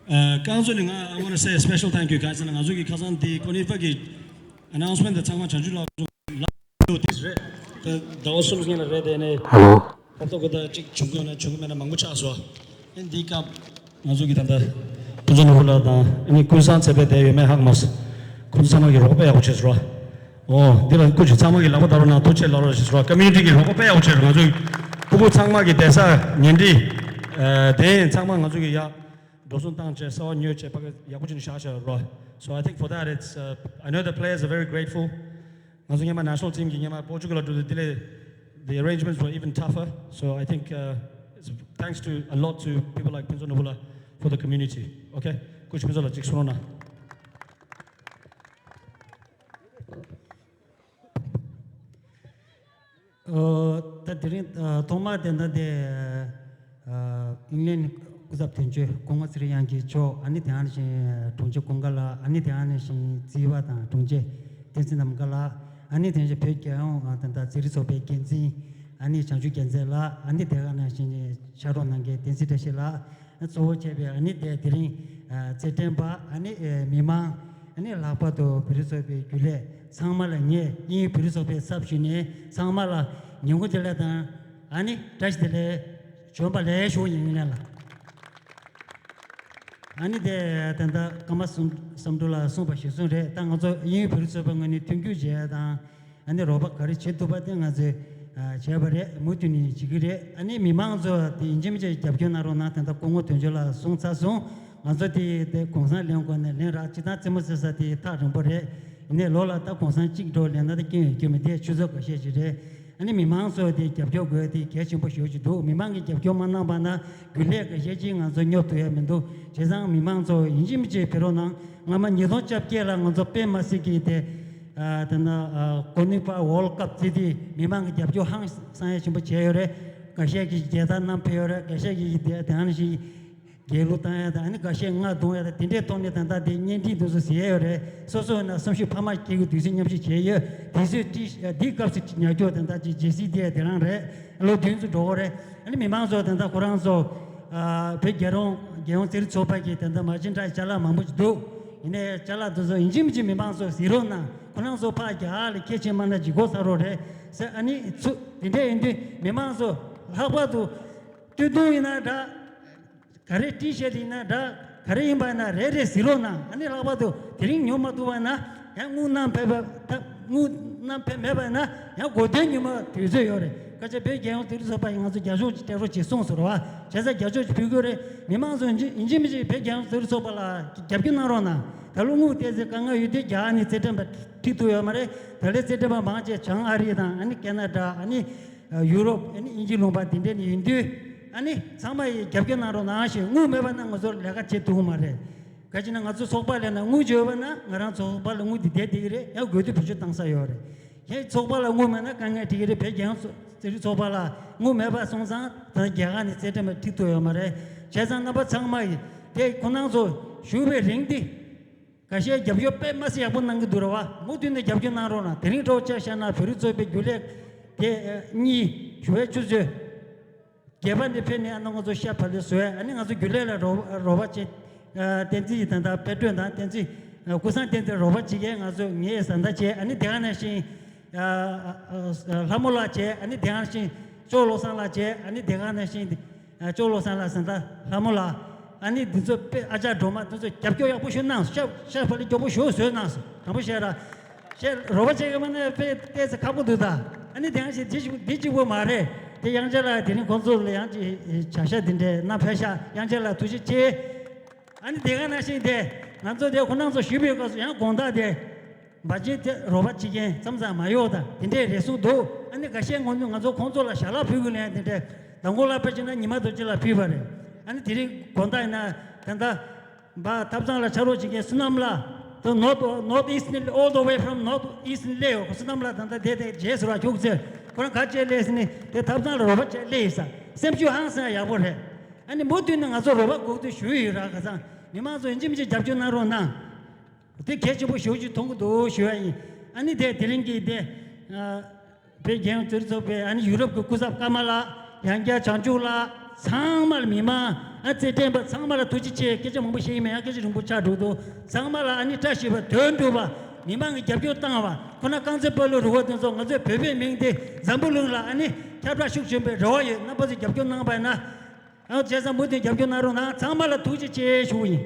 རྐང་བཙུགས་ནས་ང་I want to say a special thank you གང་ཟེར་ན་ང་ཚོ་གི་ཁ་སང་དེ་ཀོ་ནི་ཕ་གི་announcement དེ་ཚང་མ་བྱང་ཆུབ་ལགས་ལ་ལོ་དེ་རེད། ད་ཟླ་བ་གསུམ་སྔོན་ལ་རེད། དེ་ནས་ཧ་ལོ། ཧོབ་ཏོ་གོ་ད་གཅིག་བྱུང་གི་ཡོད་ན་བྱུང་གི་མེད་ན་མང་པོ་ཆགས་སོང་། ཨེ་འདི་སྐབས་ང་ཚོ་གི་ད་ལྟ་ཕུན་ཚོགས་ནོར་བུ་ལགས་དང་ཨ་ནི་ཀུན་བཟང་ཚེ་དཔལ་དེ་ཡོད་མེད་ཧ་གོ་མ་སོང་། ཁོང་ཚོ་ཚང་མ་གི་རོགས་པ་དཔེ་ཡག་པོ་བྱས་སོང་ར། ཨོ་འདི་ལ་སྐུ་མཁྱེན་ཚང་མ་གི་ལག་པ་བརྡབ་རོགས་གནང་། ཐུགས་རྗེ་ཆེ་ལབ་རོགས་བྱས་སོང་ར། community གི་རོགས་པ་དཔེ་ཡག་པོ་བྱས་སོང་། ང་ཚོ་གི་ཕྲུ་གུ་ཚང་མ་གི་བསྡད་ས་ཉལ་ཁྲི་དེ་ཚང་མ་ང་ཚོ་གི་ཡག་འགྲོ་སོང་བཏང་བྱས་གསར་པ་ཉོས་བྱས་ཕ་གི་ཡག་པོ་བྱས་ནས་བཞག་བཞག་ར། So I think for that it's uh, I know the players are very grateful. ང་ཚོ་སྔོན་མ་national team གི་སྔོན་མ་པོར་ཅུ་གལ་ལ་འགྲོ་དུས་དེ་ལས the arrangements were even tougher. So I think uh, it's thanks to a lot to people like ཕུན་ཚོགས་ནོར་བུ་ལགས for the community. Okay? སྐུ་མཁྱེན་ཕུན་ཚོགས་ལགས་གཅིག་གསུང་རོགས་གནང་། ཨོ། ད་དེ་རིང་ཨ་ཐོག་མར་དེ་འདྲ་དེ་ཨ་ཨིང་ལན་སྐུ་ཚབ་དོན་གཅོད་སྐུ་ངོ་ཚེ་རིང་དབྱངས་སྐྱིད་མཆོག་ཨ་ནི་དེ་ནང་བཞིན་དྲུང་ཆེ་ཀུན་དགའ་ལགས། ཨ་ནི་དེ་ནང་བཞིན་རྩིས་པ་དང་དྲུང་ཆེ་བསྟན་འཛིན་ནམ་མཁའ་ལགས། ཨ་ནི་དེ་བཞིན་བོད་རྒྱལ་ཡོངས་ཨ་ད་ལྟ་རྩེད་རིགས་ཚོགས་པའི་འགན་འཛིན་ཨ་ནི་བྱང་ཆུབ་རྒྱལ་མཚན་ལགས། ཨ་ནི་དེ་ག་ནང་བཞིན་ཕྱག་རོགས་གནང་མཁན་བསྟན་འཛིན་བཀྲ་ཤིས་ལགས། གཙོ་བོ་བྱས་པའི་ཨ་ནི་དེ་དེ་རིང་ཨ་རྩེད་འགྲན་པ་ཨ་ནི་ཨ་མི་མང་ཨ་ནི་ལྷག་པར་དུ་བོད་རིགས་ཚོགས་པའི་རྒྱུན་ལས་ཚང་མ་ལ་ངས་དབྱིན་ཡུལ་བོད་རིགས་ཚོགས་པའི་ཚབ་ཞུས་ནས་ཚང་མ་ལ་ཉིན་གུང་བདེ་ལེགས་དང་ཨ་ནི་བཀྲ་ཤིས་བདེ་ལེགས། བྱོན་པ་ལེགས་ཤོག་ཡིན་ངེས་ལ། ཨ་ནི་དེ་ད་ལྟ་ཀརྨ་བསམ་བསམ་འགྲུབ་ལགས་གསུངས་པ་གཞིར་བཟུང་རེད། ད་ང་ཚོ་དབྱིན་ཡུལ་བོད་རིགས་ཚོགས་པའི་ངོས་ནས་མཐུན་འགྱུར་བྱས་དང་ཨ་ནི་རོགས་པ་ག་རེ་བྱེད་ཐུབ་པ་དེ་ང་ཚོས་ཨ་བྱས་པ་རེད། མུ་མཐུད་ནས་བྱེད་ཀྱི་རེད། ཨ་ནི་མི་མང་ཚོ་དེ་ཡིན་གཅིག་མིན་གཅིག་རྒྱབ་སྐྱོར་གནང་རོགས་གནང་། དེ་འདྲ་སྐུ་ངོ་དོན་གཅོད་ལགས་གསུངས་ཚར་སོང་། ང་ཚོ་དེ་དེ་གུང་སེང་ལེན་དགོས་ནས་ལེན་རག་སྤྱིར་བཏང་རྩེད་མོ་རྩེ་ས་དེ་ཐག་རིང་པོ་རེད། ཡིན་ནའི་ལོ་ལ་ད་གུང་སེང་གཅིག་འགྲོ་ལེན་ན་ད་སྐྱོན་ཡོད་སྐྱོན་མེད་དེ་ཆུ་ཚོད་འགའ་ཤས་ཅིག་རེད། ཨ་ནི་མི་མང་ཚོ་དེ་རྒྱབ་སྐྱོར་དགོས་དེ་གལ་ཆེན་པོ་ཞེ་པོ་ཅིག་འདུག་མི་མང་གིས་རྒྱབ་སྐྱོར་མ་གནང་པ་ན་རྒྱུན་ལས་ཁ་ཤས་ཅིག་ང་ཚོ་སྙོབ་ཐུབ་ཡ་མི་འདུག་བྱས་ཙང་མི་མང་ཚོ་ཡིན་གཅིག་མིན་གཅིག་ཕེབས་རོགས་གནང་། སྔ་མ་ཉིས་སྟོང་བཅོ་བརྒྱད་ལ་ང་ཚོ་དཔེ་མ་སྲིད་ཀྱི་དེ་ཨ་དེ་ན་ཨ་གོ་ནི་པ་ཝོལ་ཀབ་བརྩི་དུས་མི་མང་གིས་རྒྱབ་སྐྱོར་ཧང་སང་ཡ་ཆེན་པོ་བྱས་ཡོད་རེད། འགའ་ཤས་ཀྱིས་རྒྱལ་དར་བསྣམས་ཕེབས་ཡོད་རེད། འགའ་ཤས་ཀྱིས་དེ་དེ་ནང་བཞིན་རྒྱལ་གླུ་བཏང་ཡ་དང་། ཨ་ནི་འགའ་ཤས་རྔ་རྡུང་ཡ་དང་། དེ་འདྲའི་ཐོག་ནས་ད་ལྟ་དེ་བརྙན་འཕྲིན་དེ་ཚོ་གཟིགས་ཡ་ཡོད་རེད། སོ་སོ་ན་སེམས་ཤུགས་འཕར་མ་སྐྱེ་གི་དུས་ཚོད་མཉམ་ཞིག་བྱས་ཡོད། དུས་ཚོད་ཀྱི་འདིའི་སྐབས་སུ་ཉར་སྐྱོར་དེ་འདྲ་ཅིག་བྱེད་སྲིད་དེ་དེ་རང་རེད། ལོ་བདུན་ཙམ་འགྲོ་གི་རེད། ཨ་ནི་མི་མང་ཚོ་དེ་འདྲ་ཁོ་རང་ཚོ་ཨ་བོད་རྒྱལ་རོང་རྒྱལ་ཡོངས་རྩེད་རིགས་ཚོགས་པ་གི་དེ་འདྲ་མ་བྱན་ཁྲག་ཅ་ལག་མང་པོ་ཞིག་འདུག་ཡིན་ནའི་ཅ་ལག་དེ་ཚོ་ཡིན་གཅིག་མིན་གཅིག་མི་མང་ཚོ་གཟིགས་རོགས་གནང་། ཁོ་རང་ཚོ་ཕར་རྒྱ་གར་ལ་ཁྱད་ཆེ་མ་ན་ཅིག་གོ་ས་རོགས་རེད་ཟེར། ཨ་ནི་ཚུ་དེ་འདྲ་ཡིན་དུས་མི་མང་ཚོ་ལྷག་པར་དུ་སྟོད་ཐུང་ཡིན་ན་འདྲ། ག་རེ་ཊི་ཤར་ཊི་ཡིན་ན་འདྲ། ག་རེ་ཡིན་པ་ཡིན་ན་རེ་རེ་གཟིགས་རོགས་གནང་། ཨ་ནི་ལྷག་པར་དུ་དེ་རིང་ཉོ་མ་ཐུབ་པ་ཡིན་ན་ཡང་དངུལ་བསྣམས་ཕེབས་པ། ད་དངུལ་བསྣམས་ཕེབས་མེད་པ་ཡིན་ན་ཡང་གོ་དོན་ཉོ་མ་དུས་ཚོད་ཡོད་རེད། ཁ་ཆེ་བོད་རྒྱལ་ཡོངས་རྩེད་རིགས་ཚོགས་པ་ཡིས་ང་ཚོ་རྒྱབ་སྐྱོར་ཅིག་སྤྲད་རོགས་བྱེད་གསུངས་སོང་རེད་བ། བྱས་ཙང་རྒྱབ་སྐྱོར་ཅིག་ཕུལ་དགོས་རེད། མི་མང་ཚོ་ཡིན་གཅིག་མིན་གཅིག་བོད་རྒྱལ་ཡོངས་རྩེད་རིགས་ཚོགས་པ་ལ་རྒྱབ་སྐྱོར་གནང་རོགས་གནང་། ད་ལོ་དངུལ་ཏོག་ཙམ་དཀའ་ངལ་ཡོད་དུས་རྒྱ་གར་ནས་རྩེད་འགྲན་པ་ཁྲིད་ཐུབ་ཡོད་མ་རེད། ད་ལོའི་རྩེད་འགྲན་པ་མང་ཆེ་བྱང་ཨ་རི་དང་། ཨ་ནི་ཁེ་ན་ཌ། ཨ་ནི་ཡུ་རོབ། ཨ་ནི་དབྱིན་ཇི་ལུང་པ་དེ་འདྲ་ནས་ཡིན་དུས། ཨ་ནི་ཚང་མ་ཡིས་རྒྱབ་སྐྱོར་གནང་རོགས་གནང་ཞེས། དངུལ་མེད་པ་ན་ང་ཚོ་ལས་ཀ་བྱེད་ཐུབ་ཀྱི་མ་རེད། ག་ཅི་ན་ང་ཚོ་ཚོགས་པ་ལས་ན་དངུལ་ཅིག་ཡོད་པ་ན་ང་རང་ཚོགས་པ་ལ་དངུལ་དེ་བསྡད་བསྡད་ཀྱི་རེད། ཡང་དགོས་དུས་བེད་སྤྱོད་བཏང་ས་ཡོད་རེད། ཡང་ཚོགས་པ་ལ་དངུལ་མེད་ན་དཀའ་ངལ་འཕྲད་ཀྱི་རེད། བོད་རྒྱལ་ཡོངས་རྩེད་རིགས་ཚོགས་པ་ལ་དངུལ་མེད་པ་སོང་ཙང་ད་རྒྱ་གར་ནས་རྩེད་འགྲན་པ་ཁྲིད་ཐུབ་ཡོད་མ་རེད། བྱས་ཙང་རྣམ་པ་ཚང་མ་ཡིས་དེ་ཁོང་རྣམ་ཚོ་བཞུགས་པའི་རིང་འདི། འགའ་ཤས་རྒྱབ་སྐྱོར་དཔེ་མ་སྲིད་ཡག་པོ་གནང་གི་འདུག་རེད་བ། མུ་མཐུད་ནས་རྒྱབ་སྐྱོར་གནང་རོགས་གནང་། དེ་རིང་འདྲ་བོ་ཅིག་བཤད་ན་བོད་རིགས་ཚོགས་པའི་རྒྱུན་ལས་དེ་གཉིས། ཞུ་བའི་ཆུ་ཚོད་བརྒྱད་པ་ནས་ཕེབས་ནས་ཨ་ནི་ང་ཚོ་ཤ་བ་ལེ་བཟོས། ཨ་ནི་ང་ཚོ་རྒྱུན་ལས་ལ་རོགས་རོགས་པ་བྱེད། བསྟན་འཛིན་ཡིས་ད་ལྟ་དཔེ་སྐྲུན་དང་། བསྟན་འཛིན་ཀུན་བཟང་བསྟན་འཛིན་རོགས་པ་བྱེད་མཁན། ང་ཚོ་ངས་བཟའ་ཟླ་བྱས། ཨ་ནི་དེ་ག་ནང་བཞིན་ལྷ་མོ་ལགས་བྱས། ཨ་ནི་དེ་ག་ནང་བཞིན་ཅོག་བློ་བཟང་ལགས་བྱས། ཨ་ནི་དེ་ག་ནང་བཞིན། ཨ་ཅོག་བློ་བཟང་ལགས། བཟའ་ཟླ་ལྷ་མོ་ལགས། ཨ་ནི་འདི་ཚོ་དཔེ་ཨ་ཅག་སྒྲོལ་མ་འདི་ཚོ་རྒྱབ་སྐྱོར་ཡག་པོ་ཞིག་གནང་སོང་། ཤ་ཤ་བ་ལེ་སྐྱོ་པོ་ཞིག་བཟོས་གནང་སོང་། དྲང་པོ་བཤད་ར། བཤད་རོགས་པ་བྱེད་མཁན་མ་ནས་དཔེ་ཏོག་ཙམ་ཁག་པོ་འདུག་ད། ཨ་ནི་དེ་ཡང་ཞིག་འདི་ཞིག་འདི་གཅིག་པོ་མ་རེད། དེ་ཡང་ཅིག་ལ་དེ་རིང་ཁོང་ཚོ་ལ་ཡང་ཅིག་བྱ་ཤ་འདི་འདྲས་གནང་ཕེབས་ཤག་ཡང་ཅིག་ལ་ཐུགས་རྗེ་ཆེ། ཨ་ནི་དེ་ག་ནང་བཞིན་དེ་ང་ཚོ་དེ་ཁོང་རྣམ་ཚོ་ཞུས་པའི་སྐབས་སུ་ཡང་དགོང་དག་དེ། འབའ་ཅིག་དེ་རོགས་པ་བྱེད་མཁན་མཚམས་མཚམས་མ་ཡོང་དང་དེ་འདྲའི་རེ་ཟུང་འདུག་ཨ་ནི་འགའ་ཤས་ངོ་ནས་ང་ཚོ་ཁོང་ཚོ་ལ་ཞལ་ལག་ཕུལ་དགོས་ལན་དེ་འདྲའི་མདང་དགོང་ལ་ཕལ་ཆེར་ན་ཉི་མ་རྡོ་རྗེ་ལ་ཕུལ་བ་རེད། ཨ་ནི་དེ་རིང་དགོང་དག་ཡིན་ན་ད་ལྟ་འབའ་ཐབ་ཚང་ལ་ཕྱག་རོགས་བྱེད་མཁན་བསོད་ནམས་ལགས། The North, North East ནས། All the way from North East ནས་སླེབས་ཡོད། བསོད་ནམས་ལགས་ད་ལྟ་དེ་དེ་རྗེས་སུ་ར་ཁྱུག་ཚེ་ཁོ་རང་ག་བྱས་སླེབས་ཟིན་ནི་དེ་ཐབ་ཚང་ལ་རོགས་པ་བྱས་སླེབས་ཡིན་ས། སེམས་ཤུགས་ཧང་སང་ཡག་པོ་རེད། ཨ་ནི་མུ་མཐུད་ནས་ང་ཚོ་རོགས་པ་དགོས་འདུག་ཞུ་ཡི་ཡོད་ར། ཁ་སང་མི་མང་ཚོ་ཡིན་གཅིག་མིན་གཅིག་རྒྱབ་སྐྱོར་གནང་རོགས་གནང་། དེ་གལ་ཆེན་པོ་ཞེ་པོ་ཅིག་མཐོང་གི་འདུག་ཞུ་བ་ཡིན། ཨ་ནི་དེ་དེ་རིང་གི་དེ་ཨ་བོད་རྒྱལ་ཡོངས་རྩེད་རིགས་ཚོགས་པའི། ཨ་ནི་ཡུ་རོབ་ཀྱི་སྐུ་ཚབ་ཀརྨ་ལགས། ཡང་བསྐྱར་བྱང་ཆུབ་ལགས། ཚང་མ་ལ། མི་མང་། ཨ་རྩེད་འགྲན་པ་ཚང་མ་ལ་ཐུགས་རྗེ་ཆེ། སྐད་ཆ་མང་པོ་བཤད་ཀྱི་མེད། ཡང་སྐད་ཆ་རིང་པོ་ཆགས་འགྲོ་འདུག་ཚང་མ་ལ་ཨ་ནི་བཀྲ་ཤིས་པ། དོན་འགྲུབ་པ། མི་མང་གིས་རྒྱབ་སྐྱོར་བཏང་བ། ཁོ་ན་རྐང་རྩེད་སྤོ་ལོ་རུ་བ་དེ་ཚོ་ང་ཚོའི་བོད་པའི་མིང་དེ་འཛམ་བུ་གླིང་ལ་ཨ་ནི་ཁྱབ་བསྒྲགས་ཤུགས་ཆེན་པོའི་རེ་བ་ཡོད། རྣམ་པ་ཚོས་རྒྱབ་སྐྱོར་གནང་བ་ཡིན་ན། ཨ་བྱས་ཙང་མུ་མཐུད་རྒྱབ་སྐྱོར་གནང་རོགས་གནང་། ཚང་མ་ལ་ཐུགས་རྗེ་ཆེ་ཞུ་གི་ཡིན།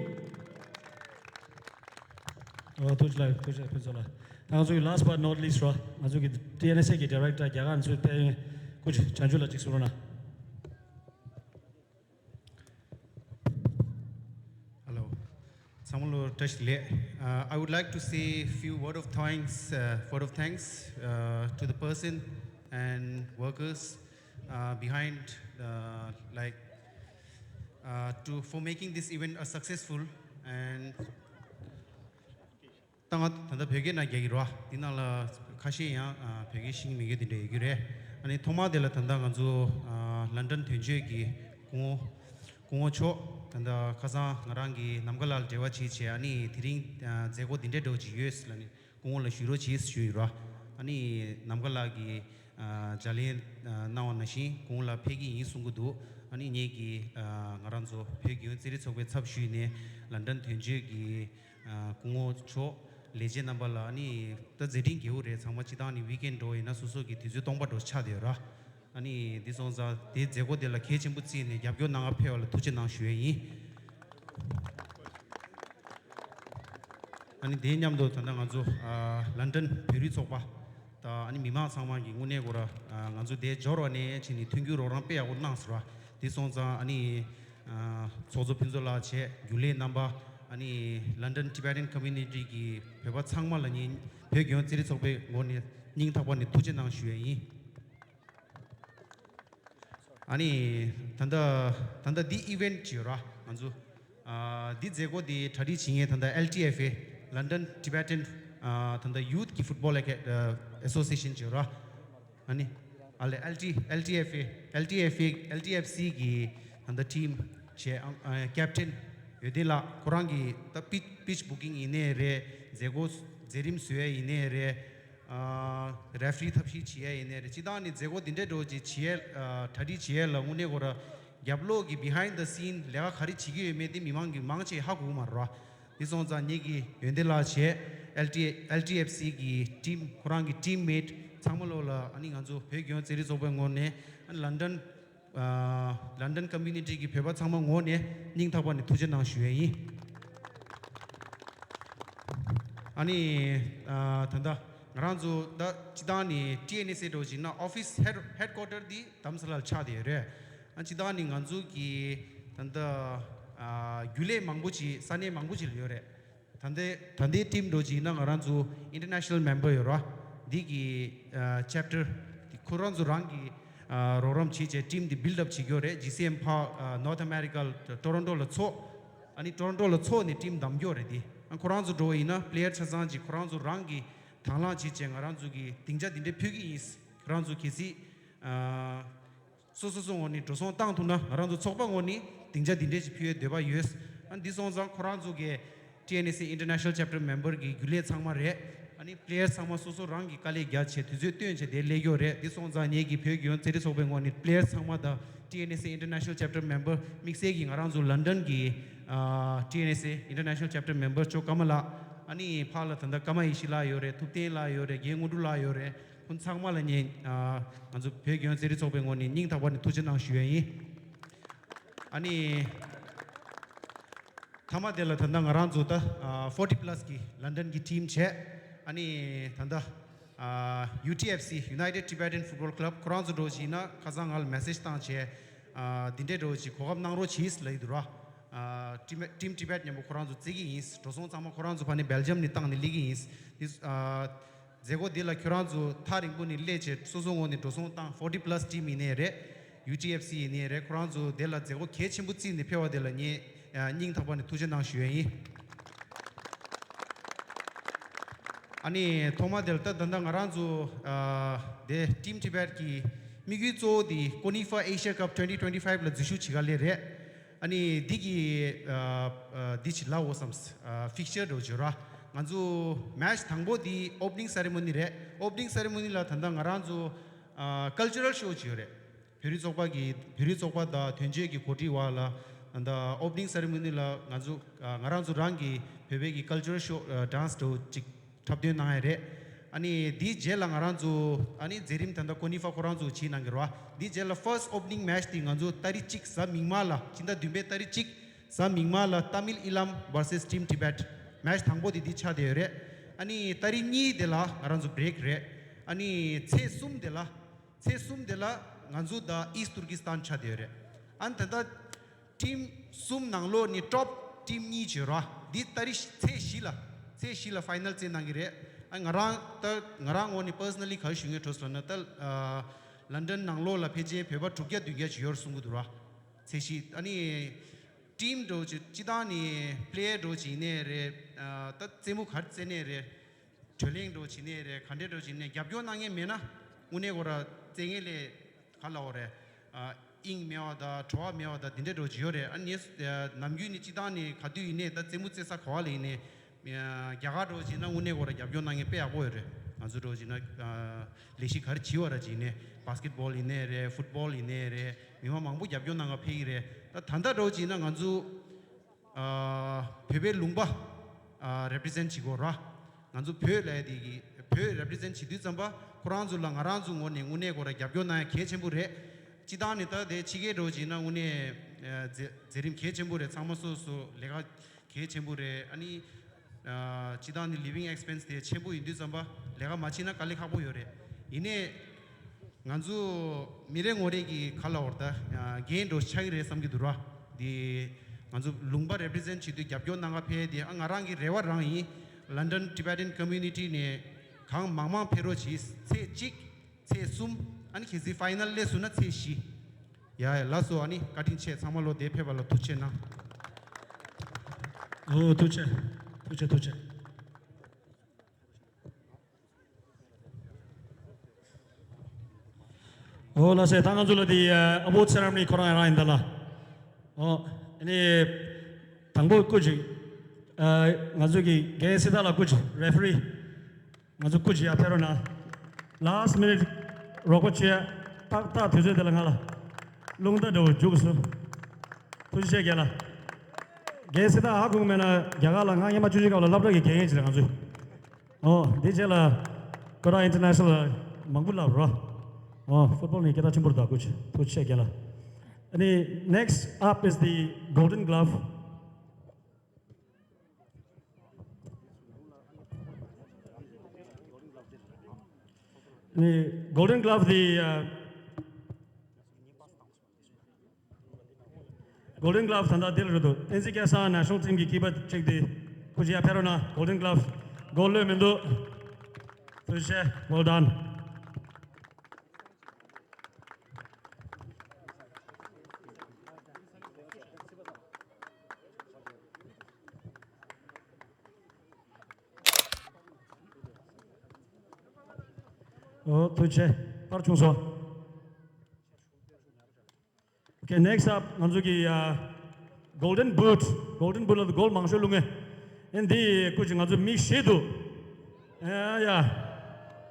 ཨོ་ཐུགས་རྗེ་ལགས། ཐུགས་རྗེ་ཕུན་ཚོགས་ལགས། ད་ང་ཚོ་གི་last but not least རོ། ང་ཚོ་གི་ཊི་ཨེན་ཨེས་ཨེ་གི་director རྒྱ་གར་ནས་ཚུར་ཕེབས་མཁན་སྐུ་ཞབས་བྱང་ཆུབ་ལགས་གཅིག་གསུང་རོགས་གནང་། Hello. ཚང་མ་ལ་བཀྲ་ཤིས་བདེ་ལེགས། Uh, I would like to say few word of thanks, uh, word of thanks, uh, to the person and workers, uh, behind, uh, like, uh, to, for making this event a successful and ད་ང་ད་ལྟ་བོད་སྐད་ནང་རྒྱག་གི་རེད་བ། འདི་ནང་ལ་ཁ་ཤས་ཡང་ཨ་བོད་སྐད་ཤེས་ཀྱི་མེད་མཁན་དེ་འདྲ་ཡོད་ཀྱི་རེད། ཨ་ནི་ཐོག་མར་དེ་ལ་ད་ལྟ་ང་ཚོ་ཨ་ལན་ཌན་དོན་གཅོད་ཀྱི་སྐུ་ངོ་སྐུ་ངོ་མཆོག་ད་ལྟ་ཁ་སང་ང་རང་གི་ནམ་མཁའ་ལགས་ལ་འབྲེལ་བ་བྱས་བྱས། ཨ་ནི་དེ་རིང་ཨ་མཛད་སྒོ་འདི་འདྲ་འདྲ་བོ་ཅིག་ཡོད་ཟེར་ལབ་ནས་སྐུ་ངོ་ལ་ཞུ་རོགས་བྱེད་ཟེར་ཞུས་ཡོད་རེད་བ། ཨ་ནི་ནམ་མཁའ་ལགས་ཀྱིས་ཨ་བརྗེ་ལེན་ཨ་གནང་བ་ནང་བཞིན་སྐུ་ངོ་ལགས་ཕེབས་ཀྱི་ཡིན་གསུང་གི་འདུག་ཨ་ནི་ངེད་ཀྱིས་ཨ་ང་རང་ཚོ་བོད་རྒྱལ་ཡོངས་རྩེད་རིགས་ཚོགས་པའི་ཚབ་ཞུས་ནས་ལན་ཌན་དོན་གཅོད་ཀྱི་ཨ་སྐུ་ངོ་མཆོག་ལས་བྱེད་རྣམ་པ་ལ། ཨ་ནི་ད་མཛད་འཕྲིན་རྒྱས་པོ་རེད། ཚང་མ་སྤྱིར་བཏང་ནི་ཝིག་ཨེན་འདྲ་བོ་ཡིན་ན་སོ་སོ་གི་དུས་ཚོད་སྟོང་པ་འདྲ་བོ་ཆགས་བསྡད་ཡོད་ར། ཨ་ནི་འདི་སོང་ཙང་དེའི་མཛད་སྒོ་དེ་ལ་གལ་ཆེན་པོ་བརྩིས་ནས་རྒྱབ་སྐྱོར་གནང་ག་ཕེབས་པ་ལ་ཐུགས་རྗེ་གནང་ཞུ་ཡས་ཡིན། ཨ་ནི་དེའི་མཉམ་དུ་ད་ལྟ་ང་ཚོ་ཨ་ལན་ཌན་བོད་རིགས་ཚོགས་པ་དང་ཨ་ནི་མི་མང་ཚང་མ་གིས་དངོས་གནས་ཁོ་ར་ཨ་ང་ཚོ་དེ་འབྱོར་བ་ནས་བྱས་ནས་མཐུན་འགྱུར་རོགས་རམ་དཔེ་ཡག་པོ་གནང་ཟེར་བ། དེ་སོང་ཙང་ཨ་ནི་ཨ་ཚོགས་གཙོ་ཕུན་ཚོགས་ལགས་བྱས། རྒྱུན་ལས་རྣམ་པ། ཨ་ནི་London Tibetan Community གི་བོད་པ་ཚང་མ་ལ་ངས་བོད་རྒྱལ་ཡོངས་རྩེད་རིགས་ཚོགས་པའི་ངོས་ནས་སྙིང་ཐག་པ་ནས་ཐུགས་རྗེ་གནང་ཞུ་ཡས་ཡིན། ཨ་ནི་ད་ལྟ་ད་ལྟ་འདི་event་ཅིག་ཡོད་ར། ང་ཚོ་ཨ་འདི་མཛད་སྒོ་འདི་གྲ་སྒྲིག་བྱེད་མཁན་ད་ལྟ་L T F A། London Tibetan ཨ་ད་ལྟ་Youth་གི་Football Aca- ཨ་Association་ཅིག་ཡོད་ར། ཨ་ནི་ཨ་ལེ་L T L T F A L T F A L T F C་གི་ད་ལྟ་team་བྱས་ཨ་ཨ་captain་ཡོན་ཏན་ལགས། ཁོ་རང་གི་ད་pitch pitch booking་ཡིན་ནའི་རེད། མཛད་སྒོ་མཛད་རིམ་བཟོ་ཡས་ཡིན་ནའི་རེད། ཨ་referee་ཐབས་ཤེས་བྱེད་ཡས་ཡིན་ནའི་རེད། སྤྱིར་བཏང་ནི་མཛད་སྒོ་འདི་འདྲའི་འགྲོ་ཅིག་བྱེད་ཡས་ཨ་གྲ་སྒྲིག་བྱེད་ཡས་ལ་དངོས་གནས་ཁོ་ར་རྒྱབ་ལོགས་ཀྱི་behind the scene་ལས་ཀ་ག་རེ་བྱེད་ཀྱི་ཡོད་མེད་དེ་མི་མང་གི་མང་ཆེ་ཧ་གོ་གི་མ་རེད་ར། འདི་སོང་ཙང་ངེད་ཀྱི་ཡོན་ཏན་ལགས་བྱས་L T L T F C་གི་team་ཁོ་རང་གི་teammate་ཚང་མ་ལོ་ལ་ཨ་ནི་ང་ཚོ་བོད་རྒྱལ་ཡོངས་རྩེད་རིགས་ཚོགས་པའི་ངོས་ནས་ཨ་ནི་London ཨ་London community་གི་བོད་པ་ཚང་མ་ངོས་ནས་སྙིང་ཐག་པ་ནས་ཐུགས་རྗེ་གནང་ཞུ་ཡས་ཡིན། ཨ་ནི་ཨ་ད་ལྟ་ང་རང་ཚོ་ད་སྤྱིར་བཏང་ནས་T N S A་འགྲོ་བཞིན་ན་office head headquarter་འདི་དྷ་རམ་ས་ལར་ཆགས་བསྡད་ཡོད་རེད། ཨ་སྤྱིར་བཏང་ནས་ང་ཚོ་གི་ད་ལྟ་ཨ་རྒྱུན་ལས་མང་པོ་ཅིག་ས་གནས་མང་པོ་ཅིག་ལ་ཡོད་རེད། ད་ལྟའི་ད་ལྟའི་team་འགྲོ་ཅིག་ཡིན་ན་ང་རང་ཚོ་international member་ཡོད་ར། འདི་གི་ཨ་chapter་འདི་ཁོ་རང་ཚོ་རང་གི་ཨ་རོགས་རམ་བྱེད་བྱས་team་འདི་build up་བྱེད་ཀྱི་ཡོད་རེད། G C M་ཕ་ཨ་North America་Toronto་ལ་ཚོགས། ཨ་ནི་Toronto་ལ་ཚོགས་ནས་team་བདམས་ཀྱི་ཡོད་རེད། འདི་ཨ་ཁོ་རང་ཚོ་འགྲོ་བ་ཡིན་ན་player་ཆ་ཚང་ཅིག་ཁོ་རང་ཚོ་རང་གི་དང་བླངས་བྱེད་བྱས་ང་རང་ཚོ་གི་སྡིངས་ཆ་འདི་འདྲ་ཕུལ་གྱི་ཡིན། ཁོ་རང་ཚོ་གལ་སྲིད་ཨ། སོ་སོ་སོ་ངོས་ནས་འགྲོ་སོང་བཏང་ཐུབ་ན་ང་རང་ཚོ་ཚོགས་པ་ངོས་ནས་སྡིངས་ཆ་འདི་འདྲས་ཞིག་ཕུལ་བའི་འདོད་པ་ཡོད། ཨ་འདི་སོང་ཙང་ཁོ་རང་ཚོ་གི་T N S A International Chapter Member་གི་རྒྱུན་ལས་ཚང་མ་རེད། ཨ་ནི་player་ཚང་མ་སོ་སོ་རང་གི་དཀའ་ལས་རྒྱག་བྱས་དུས་ཚོད་བཏོན་བྱས་དེ་སླེབས་ཡོད་རེད། འདི་སོང་ཙང་ངེད་ཀྱི་བོད་ཀྱི་ཡོངས་རྩེད་རིགས་ཚོགས་པའི་ངོས་ནས་player་ཚང་མ་དང་T N S A International Chapter Member་དམིགས་བསལ་གྱིས་ང་རང་ཚོ་London་གི་ཨ་T N S A International Chapter Member་ཅོ་ཀརྨ་ལགས། ཨ་ནི་ཕར་ལ་ད་ལྟ་ཀརྨ་ཡེ་ཤེས་ལགས་ཡོད་རེད། ཐུབ་བསྟན་ལགས་ཡོད་རེད། རྒན་དངོས་གྲུབ་ལགས་ཡོད་རེད། ཁོང་ཚང་མ་ལ་ངས་ཨ་ང་ཚོ་བོད་ཀྱི་ཡོངས་རྩེད་རིགས་ཚོགས་པའི་ངོས་ནས་སྙིང་ཐག་པ་ནས་ཐུགས་རྗེ་གནང་ཞུ་ཡས་ཡིན། ཨ་ནི་མཐའ་མ་དེ་ལ་ད་ལྟ་ང་རང་ཚོ་ད་ཨ་forty plus་གི་London་གི་team་བྱས། ཨ་ནི་ད་ལྟ་ཨ་U T F C United Tibetan Football Club་ཁོ་རང་ཚོ་འགྲོ་བཞིན་ན་ཁ་སང་ང་ལ་message་བཏང་བྱས། ཨ་འདི་འདྲའི་འགྲོ་བཞིན་གོ་སྐབས་གནང་རོགས་གྱིས་ལབ་ཡི་འདུག་ར། ཨ་Team Team Tibet་མཉམ་པོ་ཁོ་རང་ཚོ་རྩེ་གི་ཡིན། འགྲོ་སོང་ཚང་མ་ཁོ་རང་ཚོ་ཕ་ནས་Belgium་ནས་བཏང་ནས་སླེབས་ཀྱི་ཡིན། འདི་ཨ་མཛད་སྒོ་འདི་ལ་ཁྱོད་རང་ཚོ་ཐག་རིང་པོ་ནས་སླེབས་བྱས་སོ་སོ་ངོས་ནས་འགྲོ་སོང་བཏང་forty plus team་ཡིན་ནའི་རེད། U T F C་ཡིན་ནའི་རེད། ཁོ་རང་ཚོ་དེ་ལ་མཛད་སྒོ་གལ་ཆེན་པོ་བརྩིས་ནས་ཕེབས་པ་དེ་ལ་ངས་ཨ་སྙིང་ཐག་པ་ནས་ཐུགས་རྗེ་གནང་ཞུ་ཡས་ཡིན། ཨ་ནི་ཐོག་མ་དེར་ད་ད་ལྟ་ང་རང་ཚོ་ཨ་དེ་Team Tibet་གི་དམིགས་ཡུལ་གཙོ་བོ་དེ་Konifa Asia Cup twenty twenty-five་ལ་འཛུལ་ཞུགས་བྱེད་ག་སླེབས་རེད། ཨ་ནི་འདི་གི་ཨ་ཨ་འདི་ཅིག་ལབ་འོ་བསམ། ཨ་fixture་འགྲོ་བརྗོད་ར། ང་ཚོ་match་དང་པོ་འདི་opening ceremony་རེད། Opening ceremony་ལ་ད་ལྟ་ང་རང་ཚོ་ཨ་cultural show་ཅིག་ཡོད་རེད། བོད་རིགས་ཚོགས་པ་གི་བོད་རིགས་ཚོགས་པ་དང་དོན་གཅོད་ཀྱི་འགོ་ཁྲིད་འོག་ལ་ད་opening ceremony་ལ་ང་ཚོ་ང་རང་ཚོ་རང་གི་བོད་པའི་གི་cultural show dance་འགྲོ་ཅིག་འཁྲབ་སྟོན་གནང་ཡ་རེད། ཨ་ནི་དེའི་རྗེས་ལ་ང་རང་ཚོ་ཨ་ནི་མཛད་རིམ་ད་ལྟ་Konifa་ཁོ་རང་ཚོ་བྱེད་གནང་གི་རེད་བ། དེའི་རྗེས་ལ་first opening match་དེ་ང་ཚོ་ཏ་རིག་གཅིག་གཟའ་མིག་དམར་ལ་ཕྱི་ཟླ་བདུན་པའི་ཏ་རིག་གཅིག་གཟའ་མིག་དམར་ལ་Tamil Eelam versus Team Tibet match་དང་པོ་དེ་དེ་ཆགས་བསྡད་ཡོད་རེད། ཨ་ནི་ཏ་རིག་གཉིས་དེ་ལ་ང་རང་ཚོ་break་རེད། ཨ་ནི་ཚེས་གསུམ་དེ་ལ། ཚེས་གསུམ་དེ་ལ་ང་ཚོ་དང་East Turkestan་ཆགས་བསྡད་ཡོད་རེད། ཨ་ནི་ད་ལྟ་team་གསུམ་ནང་ལོགས་ནས་top team་གཉིས་བྱོས་ར། འདི་ཏ་རིག་ཚེས་བཞི་ལ་ཚེས་བཞི་ལ་final་རྩེད་གནང་གི་རེད། ཨ་ང་རང་ད་ང་རང་ངོས་ནས་personally་ག་རེ་ཞུ་ངེས་འགྲོ་ཟེར་ན་ད་ཨ་London་ནང་ལོགས་ལ་ཕལ་ཆེར་བོད་པ་དྲུག་བརྒྱ་བདུན་བརྒྱ་ཅིག་ཡོད་རེད་གསུང་གི་འདུག་ར། ཚེས་བཞི་ཨ་ནི་team་འགྲོ་ཅི་སྤྱི་བཏང་ནས་player་འགྲོ་ཅི་ཡིན་ནའི་རེད། ཨ་ད་རྩེད་མོ་ག་རེ་རྩེ་ནའི་རེད། གྲོས་གླེང་འགྲོ་བྱེད་ནའི་རེད། ག་འདྲས་འགྲོ་བྱེད་ནའི་རྒྱབ་སྐྱོར་གནང་མཁན་མེད་ན་དངོས་གནས་ཁོ་ར་རྩེད་མཁན་ལས་ག་ལབ་དགོས་རེད། ཨ་དབྱིངས་མེད་པ་དང་བྲོ་བ་མེད་པ་དང་འདི་འདྲས་འགྲོ་བྱེད་ཡོད་རེད། ཨ་ནི་ནམ་རྒྱུན་ནི་སྤྱི་བཏང་ནས་ག་དུས་ཡིན་ནའི་ད་རྩེད་མོ་རྩེ་ས་ག་བ་ལ་ཡིན་ནའི་རྒྱ་གར་འགྲོ་བྱེད་ན་དངོས་གནས་ཁོ་ར་རྒྱབ་སྐྱོར་གནང་མཁན་དཔེ་ཡག་པོ་ཡོད་རེད། ང་ཚོ་འགྲོ་བྱེད་ན་ཨ་ལས་གཞི་ག་རེ་བྱེད་པ་ར་བྱེད་ནའི་basketball་ཡིན་ནའི་རེད། football་ཡིན་ནའི་རེད། མི་མང་མང་པོ་རྒྱབ་སྐྱོར་གནང་ག་ཕེབས་ཀྱི་རེད། ད་ད་ལྟ་འགྲོ་བྱེད་ན་ང་ཚོ་ཨ་བོད་པའི་ལུང་པ་ཨ་represent་བྱེད་དགོས་ར། ང་ཚོ་བོད་ལ་དེ་གི་བོད་represent་བྱེད་དུས་ཙམ་པ་ཁོ་རང་ཚོ་ལ་ང་རང་ཚོ་ངོས་ནས་དངོས་གནས་ཁོ་ར་རྒྱབ་སྐྱོར་གནང་ཡ་གལ་ཆེན་པོ་རེད། སྤྱི་བཏང་ནས་ད་དེ་ཕྱི་རྒྱལ་འགྲོ་བྱེད་ན་དངོས་གནས་ཨ་མཛད་མཛད་རིམ་གལ་ཆེན་པོ་རེད། ཚང་མ་སོ་སོ་ལས་ཀ་གལ་ཆེན་པོ་རེད། ཨ་ནི་ཨ་སྤྱི་བཏང་ནས་living expense་དེ་ཆེན་པོ་ཡིན་དུས་ཙམ་པ་ལས་ཀ་མ་བྱེད་ན་དཀའ་ལས་ཁག་པོ་ཡོད་རེད། ཡིན་ནའི། ང་ཚོ་མི་རེ་ངོ་རེ་གི་ཁ་ལ་འོར་ད་རྒན་འགྲོ་ཆགས་ཀྱི་རེད་བསམ་གྱི་འདུག་ར། འདི་ང་ཚོ་ལུང་པ་represent་བྱེད་དུས་རྒྱབ་སྐྱོར་གནང་ག་ཕེབས་དེ་ཨ་ང་རང་གི་རེ་བ་རང་ཡིན། London Tibetan Community་ནས་གང་མང་མང་ཕེབས་རོགས་གྱིས། ཚེས་གཅིག་ཚེས་གསུམ་ཨ་ནི་གལ་སྲིད་final་སླེབས་སོང་ན་ཚེས་བཞི། ཡ་ཡ་ལགས་སོ། ཨ་ནི་བཀའ་དྲིན་ཆེ། ཚང་མ་ལོ་འདིར་ཕེབས་པ་ལ་ཐུགས་རྗེ་གནང་། ཨོ་ཐུགས་རྗེ་ཐུགས་རྗེ་ཐུགས་རྗེ། ཨོ་ལགས་སེ། ད་ང་ཚོ་ལ་དེ་ཨ་ཝོརཌ་སེ་རེ་མོ་ནི་ཁོ་རང་ཡང་རང་ཡིན་ད་ལ། ཨོ་ཨ་ནི་དང་པོ་སྐུ་མཁྱེན་ཨ་ང་ཚོ་གི་རྒན་སྲི་ཐར་ལགས། སྐུ་མཁྱེན་རེ་ཕི་རི། ང་ཚོ་སྐུ་མཁྱེན་ཡར་ཕེབས་རོགས་གནང་། ལཱསི་མི་ནིཊ་རོགས་པ་བྱེད། ཏག་ཏག་དུས་ཚོད་དེ་ལ་ང་ལ་རླུང་རྟ་འདྲ་བོ་རྒྱུགས་སོང་། ཐུགས་རྗེ་ཆེ་རྒན་ལགས། རྒན་སྲི་ཐར་ཧ་གོ་གི་མེད་ན་རྒྱ་གར་ལ་ང་སྔོན་མ་ཆུང་ཆུང་སྐབས་ལ་སློབ་གྲྭ་གི་དགེ་རྒན་ཅིག་རེད་ང་ཚོའི། ཨོ་འདི་རྗེས་ལ་ཁོ་རང་ཨིན་ཊར་ནེ་ཤ་ནལ་མང་པོ་བསླབས་རོགས། ཨོ་ཕུཊ་བོལ་ནི་སྐད་གྲགས་ཆེན་པོ་རེད་ད། སྐུ་མཁྱེན་ཐུགས་རྗེ་ཆེ་རྒན་ལགས། ཨ་ནི་next up is the Golden Glove. ནི་Golden Glove དེ་ཨ། Golden Glove ད་ལྟ་འདི་ལ་རེད་འདུག་བསྟན་འཛིན་སྐལ་བཟང་ནེ་ཤ་ནལ་ཊིམ་གྱི་ཀི་པར་གཅིག་དེ་སྐུ་མཁྱེན་ཡར་ཕེབས་རོགས་གནང་། Golden Glove གོལ་ལོས་མི་འདུག་ཐུགས་རྗེ་ཆེ། Well done. ཨོ་ཐུགས་རྗེ་ཆེ། ཕར་བྱུང་སོང་། Okay, next up ང་ཚོ་གི་ཡ་Golden Boot, Golden Boot ལ་གོལ་མང་ཤོས་བླུགས་མཁན། ཨེ་འདི་སྐུ་མཁྱེན་ང་ཚོ་མི་བཞི་འདུག་ཨ་ཡ།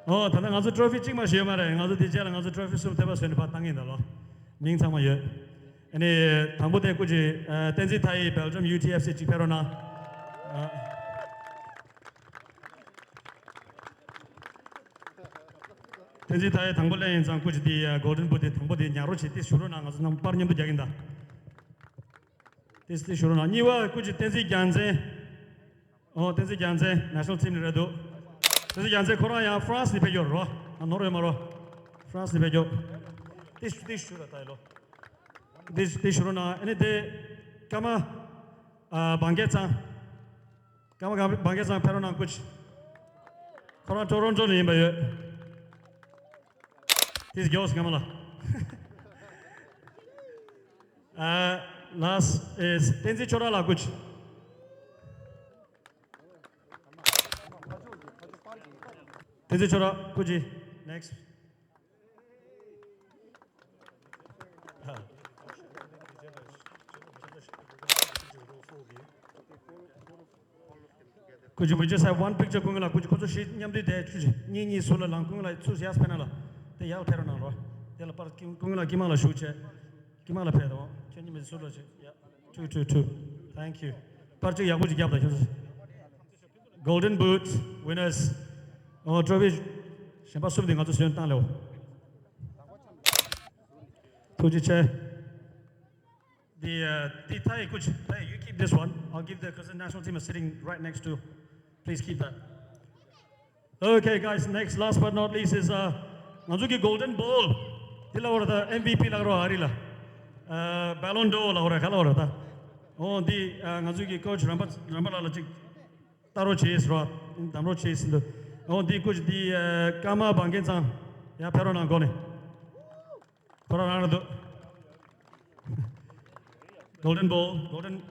ཨོ་ད་ལྟ་ང་ཚོ་ཊོ་ཕི་གཅིག་མ་ཞིག་ཡོད་མ་རེད། ང་ཚོ་དེ་རྗེས་ལ་ང་ཚོ་ཊོ་ཕི་གསུམ་དེ་པ་བཟོས་ནས་ཕར་བཏང་གི་ཡིན་ད་ལོ། མིང་ཚང་མ་ཡོད། ཨ་ནི་དང་པོ་དེ་སྐུ་མཁྱེན་ཨ་བསྟན་འཛིན་མཐའ་ཡས་Belgium U T F C གཅིག་ཕེབས་རོགས་གནང་། ཨ། བསྟན་འཛིན་མཐའ་ཡས་དང་པོ་སླེབས་ཡིན་ཙང་སྐུ་མཁྱེན་དེ་ཡ་Golden Boot དེ་དང་པོ་དེ་ཉར་རོགས་བྱེད། ཏོག་ཙམ་བཞུགས་རོགས་གནང་། ང་ཚོ་རྣམ་པར་མཉམ་དུ་རྒྱག་གིན་ད། ཏོག་ཙམ་བཞུགས་རོགས་གནང་། གཉིས་པ་སྐུ་མཁྱེན་བསྟན་འཛིན་རྒྱལ་མཚན། ཨོ་བསྟན་འཛིན་རྒྱལ་མཚན་ནེ་ཤ་ནལ་ཊིམ་ནས་རེད་འདུག་བསྟན་འཛིན་རྒྱལ་མཚན་ཁོ་རང་ཡང་ཧྥ་རན་སི་ནས་ཕེབས་ཡོད་རོ། ཨ་ནོར་ཡོད་མ་རོ། ཧྥ་རན་སི་ནས་ཕེབས་ཡོད། ཏོག་ཙམ་ཏོག་ཙམ་བཞུགས་རོགས་ད་ཡ་ལོ། ཏོག་ཙམ་ཏོག་ཙམ་བཞུགས་རོགས་གནང་། ཨ་ནི་དེ་ཀརྨ་ཨ་བང་རྒྱལ་ཚང་། ཀརྨ་བང་རྒྱལ་ཚང་ཕེབས་རོགས་གནང་། སྐུ་མཁྱེན། ཁོ་རང་ཊོ་རོན་ཊོ་ནས་ཡིན་པ་ཡོད། This goes ཀརྨ་ལགས། ཨ་last is བསྟན་འཛིན་ཆོས་གྲགས་ལགས། སྐུ་མཁྱེན། བསྟན་འཛིན་ཆོས་གྲགས་སྐུ་མཁྱེན། Next. Could you, we just have one picture. ཀུན་ལ་སྐུ་མཁྱེན། ཁོ་ཚོ་བཞི་མཉམ་དུ་བསྡད། ཁྱོད་ཀྱིས་གཉིས་གཉིས་ཟུར་ལ་ལངས། ཀུན་ལ་ཚུར་ཡར་ཕེབས་ན་ལ། དེ་ཡར་ཕེབས་རོགས་གནང་རོགས། དེ་ལ་པར་ཀུན་ལ་ཀི་མ་ལ་བཞུགས་བྱས། ཀི་མ་ལ་ཕེབས་དང་། ཁྱོད་གཉིས་མི་ཟུར་ལ་བྱས། Yeah. Two, two, two. Thank you. པར་གཅིག་ཡག་པོ་ཅིག་རྒྱབ་དང་། ཁྱོད་ཚོ། Golden Boot winners. ཨོ་ཊོ་ཕི་གཞན་པ་གསུམ་དེ་ང་ཚོ་བཟོས་བཏང་ལེའོ། ཐུགས་རྗེ་ཆེ། The, uh, the Thai, could you, hey, you keep this one. I'll give the Kyrgyz national team is sitting right next to. Please keep that. Okay, guys, next, last but not least is, uh, ང་ཚོ་གི་Golden Ball. དེ་ལ་བར་ད་M V P ལགས་རོ་ཨ་རི་ལ། ཨ་Ballon d'Or ལགས་རོ་ག་ལ་བར་ད། ཨོ་འདི་ཨ་ང་ཚོ་གི་ཀོ་ཆི་རམ་པ་རམ་པ་ལགས་ལ་ཅིག་ལྟ་རོགས་བྱེད་རོགས། གདམ་རོགས་བྱེད་ཟིན་འདུག་ཨོ་འདི་ཀོ་ཆི་འདི་ཨ་ཀརྨ་བང་རྒྱལ་ཚང་ཡར་ཕེབས་རོགས་གནང་། སྒོ་ནས། ཁོ་རང་རང་རེད་འདུག Golden Ball, Golden,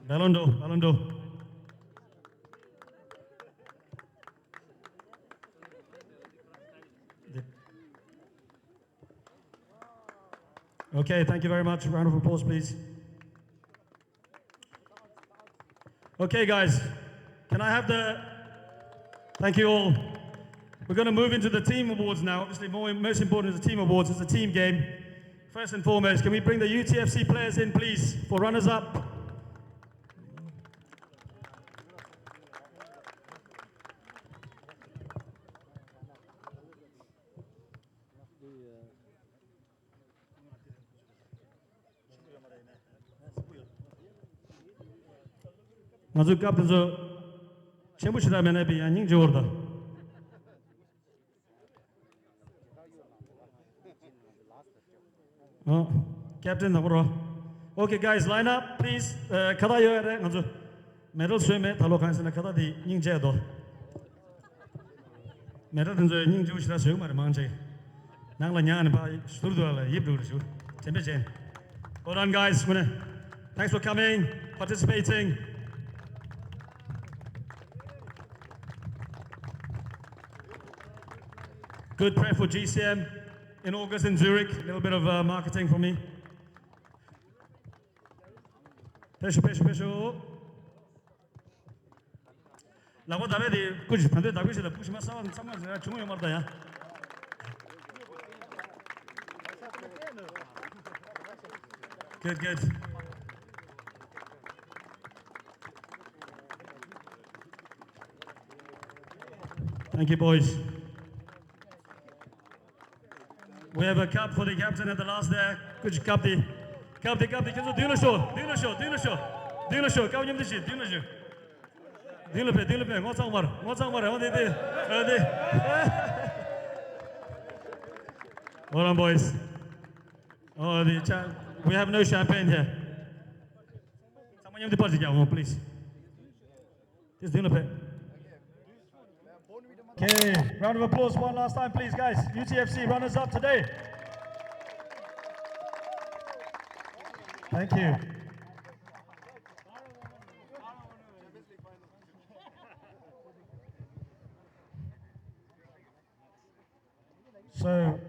Ballon d'Or, Ballon d'Or. Okay, thank you very much. Round of applause, please. Okay, guys, can I have the, thank you all. We're gonna move into the team awards now. Obviously, more, most important is the team awards. It's a team game. First and foremost, can we bring the U T F C players in, please, for runners up? ང་ཚོའི་སྐབས་དེ་ཚོ་ཆེན་པོ་ཞེ་དྲག་མེད་ན་ཡང་སྙིང་རྗེ་བོར་ད། ཨ། ཀེབ་ཏན་དང་པོ་རོ། Okay, guys, line up, please. ཨ། ཁ་བཏགས་ཡོད་རེད། ང་ཚོ་མེ་ཌལ་བཟོས་མེད། ད་ལོ་གང་ཟེར་ན་ཁ་བཏགས་དེ་སྙིང་རྗེ་དོ། མེ་ཌལ་དེ་ཚོ་སྙིང་རྗེ་བོ་ཞེ་དྲག་བཟོས་མ་རེད། མང་ཆེ། ནང་ལ་ཉང་ནས་ཕར་ཟུར་དུ་ལ་ཡིབ་འགྲོ་རེ་ཞུ། དྲན་པའི་ཆེད། Well done, guys. Thanks for coming, participating. Good prep for G C M in August in Zurich. A little bit of uh, marketing for me. ཕེབས་ཤོག་ཕེབས་ཤོག་ཕེབས་ཤོག་ལག་པ་བརྡབ་པའི་དེ་སྐུ་མཁྱེན། ད་ལྟའི་བརྡབ་སྐུ་མཁྱེན་ལ་སྤུ་ཞིག་མ་གསར་བ་ཚང་མ་རེ་རེ་བྱུང་ཡོད་མ་རེད་ད་ཡ། Good, good. Thank you, boys. We have a cup for the captain at the last there. Good job, captain. Captain, captain, ཁྱེད་ཚོ་མདུན་ལ་ཤོག་མདུན་ལ་ཤོག་མདུན་ལ་ཤོག་མདུན་ལ་ཤོག་ཀའོ་མཉམ་དུ་ཤོག་མདུན་ལ་ཤོག་མདུན་ལ་ཕེབས། མདུན་ལ་ཕེབས། ངོ་ཚ་མ་རེད། ངོ་ཚ་མ་རེད། འོ་དེ་དེ་འོ་དེ། Hold on, boys. Oh, the cha- we have no champagne here. ཚང་མ་མཉམ་དུ་པར་ཞིག་རྒྱག་འོང་། Please. དེ་མདུན་ལ་ཕེབས། Okay, round of applause one last time, please, guys. U T F C runners up today. Thank you. So,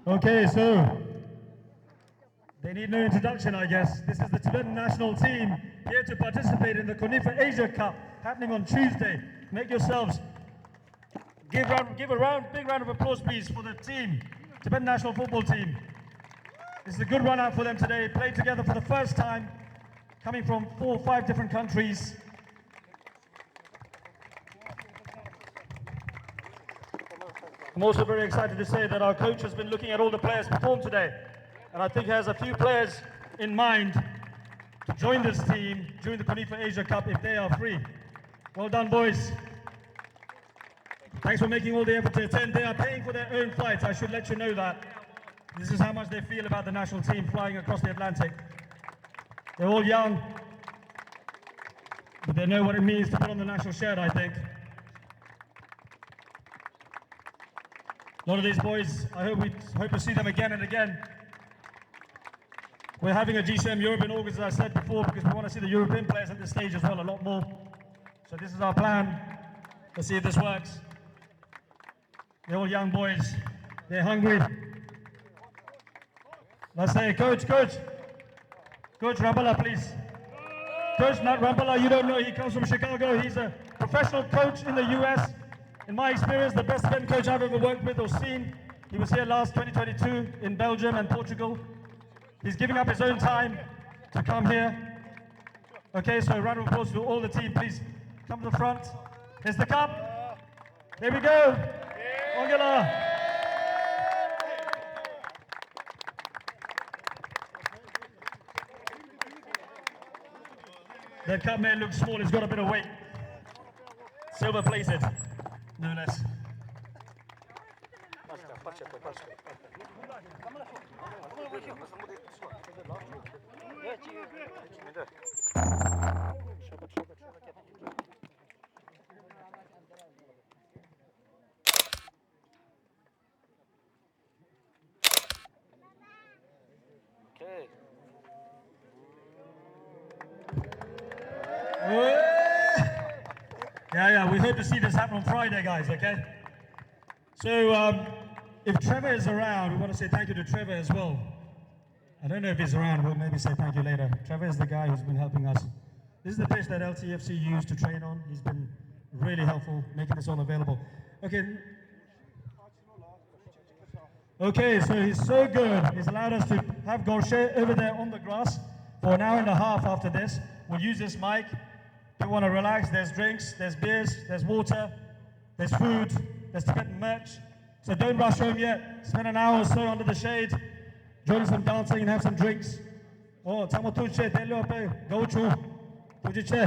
okay, so they need no introduction, I guess. This is the Tibetan national team here to participate in the CONIFA Asia Cup happening on Tuesday. Make yourselves give round, give a round, big round of applause, please, for the team, Tibetan national football team. This is a good run out for them today. Played together for the first time, coming from four, five different countries. I'm also very excited to say that our coach has been looking at all the players perform today, and I think he has a few players in mind to join this team during the CONIFA Asia Cup if they are free. Well done, boys. Thanks for making all the effort to attend. They are paying for their own flights. I should let you know that. This is how much they feel about the national team flying across the Atlantic. They're all young, but they know what it means to put on the national shirt, I think. A lot of these boys, I hope we hope to see them again and again. We're having a G C M Europe in August, as I said before, because we want to see the European players at this stage as well a lot more. So this is our plan. Let's see if this works. They're all young boys. They're hungry. Let's say, coach, coach. Coach Rambala, please. Coach, not Rambala, you don't know. He comes from Chicago. He's a professional coach in the U S. In my experience, the best head coach I've ever worked with or seen. He was here last twenty twenty-two in Belgium and Portugal. He's giving up his own time to come here. Okay, so a round of applause to all the team, please. Come to the front. Here's the cup. There we go. Ongela. That cup may look small, it's got a bit of weight. Silver plated, no less. Okay. Yeah, yeah, we hope to see this happen on Friday, guys, okay? So, um, if Trevor is around, we want to say thank you to Trevor as well. I don't know if he's around, we'll maybe say thank you later. Trevor is the guy who's been helping us. This is the pitch that L T F C used to train on. He's been really helpful, making this all available. Okay. Okay, so he's so good. He's allowed us to have Gorshe over there on the grass for an hour and a half after this. We'll use this mic. If you want to relax, there's drinks, there's beers, there's water, there's food, there's Tibetan merch. So don't rush home yet. Spend an hour or so under the shade. Join some dancing and have some drinks. Oh, ཚང་མ་ཐུགས་རྗེ་ཆེ། དེ་ལོ་པའི་དགའ་བོ་བྱུང་། ཐུགས་རྗེ་ཆེ།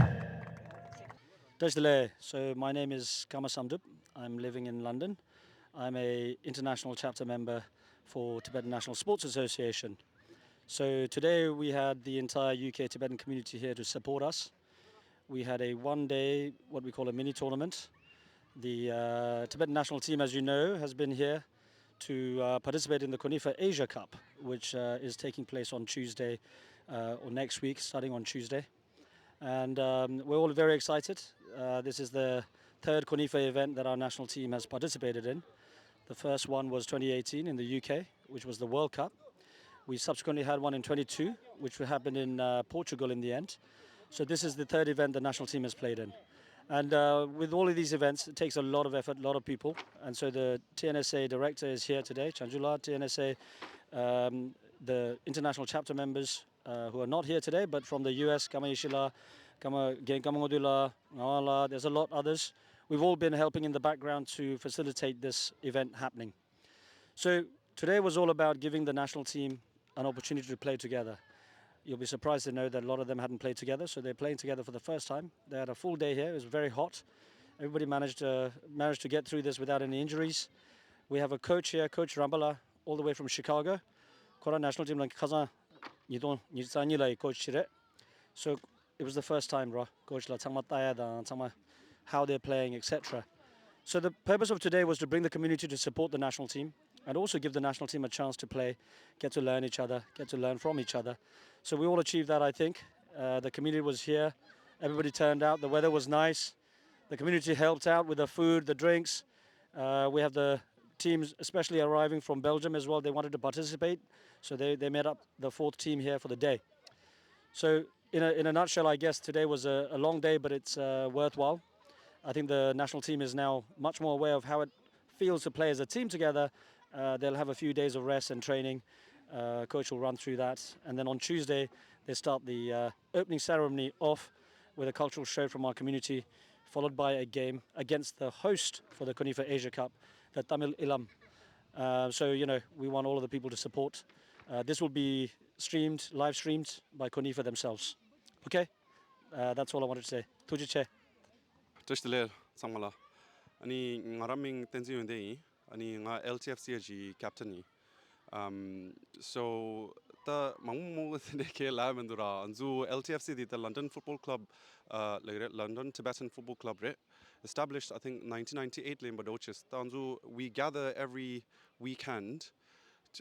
བཀྲ་ཤིས་བདེ་ལེགས། So my name is Kama Samdrup. I'm living in London. I'm a international chapter member for Tibetan National Sports Association. So today we had the entire U K Tibetan community here to support us. We had a one day, what we call a mini tournament. The uh, Tibetan national team, as you know, has been here to uh, participate in the CONIFA Asia Cup, which uh, is taking place on Tuesday uh, or next week, starting on Tuesday. And um, we're all very excited. Uh, this is the third CONIFA event that our national team has participated in. The first one was twenty eighteen in the U K, which was the World Cup. We subsequently had one in twenty-two, which happened in uh, Portugal in the end. So this is the third event the national team has played in. And uh, with all of these events, it takes a lot of effort, a lot of people. And so the T N S A director is here today, Chanjula, T N S A, um, the international chapter members uh, who are not here today, but from the U S, Kama Ishila, Kama Gen Kama Ngodula, Ngawala, there's a lot others. We've all been helping in the background to facilitate this event happening. So today was all about giving the national team an opportunity to play together. You'll be surprised to know that a lot of them hadn't played together, so they're playing together for the first time. They had a full day here. It was very hot. Everybody managed to managed to get through this without any injuries. We have a coach here, Coach Rambala, all the way from Chicago. ཁོ་རང་national team ལ་ཁ་སང་ཉིས་སྟོང་ཉི་ཤུ་རྩ་གཉིས་ལ་coach བྱས་རེད། So it was the first time ར་coach ལ་ཚང་མ་ལྟ་ཡ་དང་ཚང་མ how they're playing, et cetera. So the purpose of today was to bring the community to support the national team and also give the national team a chance to play, get to learn each other, get to learn from each other. So we all achieved that, I think. Uh, the community was here, everybody turned out, the weather was nice, the community helped out with the food, the drinks. Uh, we have the teams, especially arriving from Belgium as well, they wanted to participate, so they, they made up the fourth team here for the day. So, in a, in a nutshell, I guess today was a, a long day, but it's uh, worthwhile. I think the national team is now much more aware of how it feels to play as a team together. Uh, they'll have a few days of rest and training. Uh, coach will run through that. And then on Tuesday, they start the uh, opening ceremony off with a cultural show from our community, followed by a game against the host for the CONIFA Asia Cup, the Tamil Ilam. Uh, so, you know, we want all of the people to support. Uh, this will be streamed, live streamed by CONIFA themselves. Okay? Uh, that's all I wanted to say. ཐུགས་རྗེ་ཆེ། བཀྲ་ཤིས་བདེ་ལེགས་ཚང་མ་ལ། ཨ་ནི་ང་རང་མིང་བསྟན་འཛིན་ཡོན་ཏན་ཡིན། ཨ་ནི་ང་L T F C ཡི་captain ཡིན། Um, so ད་མང་པོ་མང་པོ་དེ་འདྲའི་ཁས་ལེན་མི་འདུག་ར། ང་ཚོ་L T F C དེ་ད་London Football Club ཨ་ལབ་རེད། London Tibetan Football Club རེད། Established, I think, nineteen ninety-eight ལ་ཡིན་པ་འདྲ་བོ་བྱས། ད་ང་ཚོ we gather every weekend.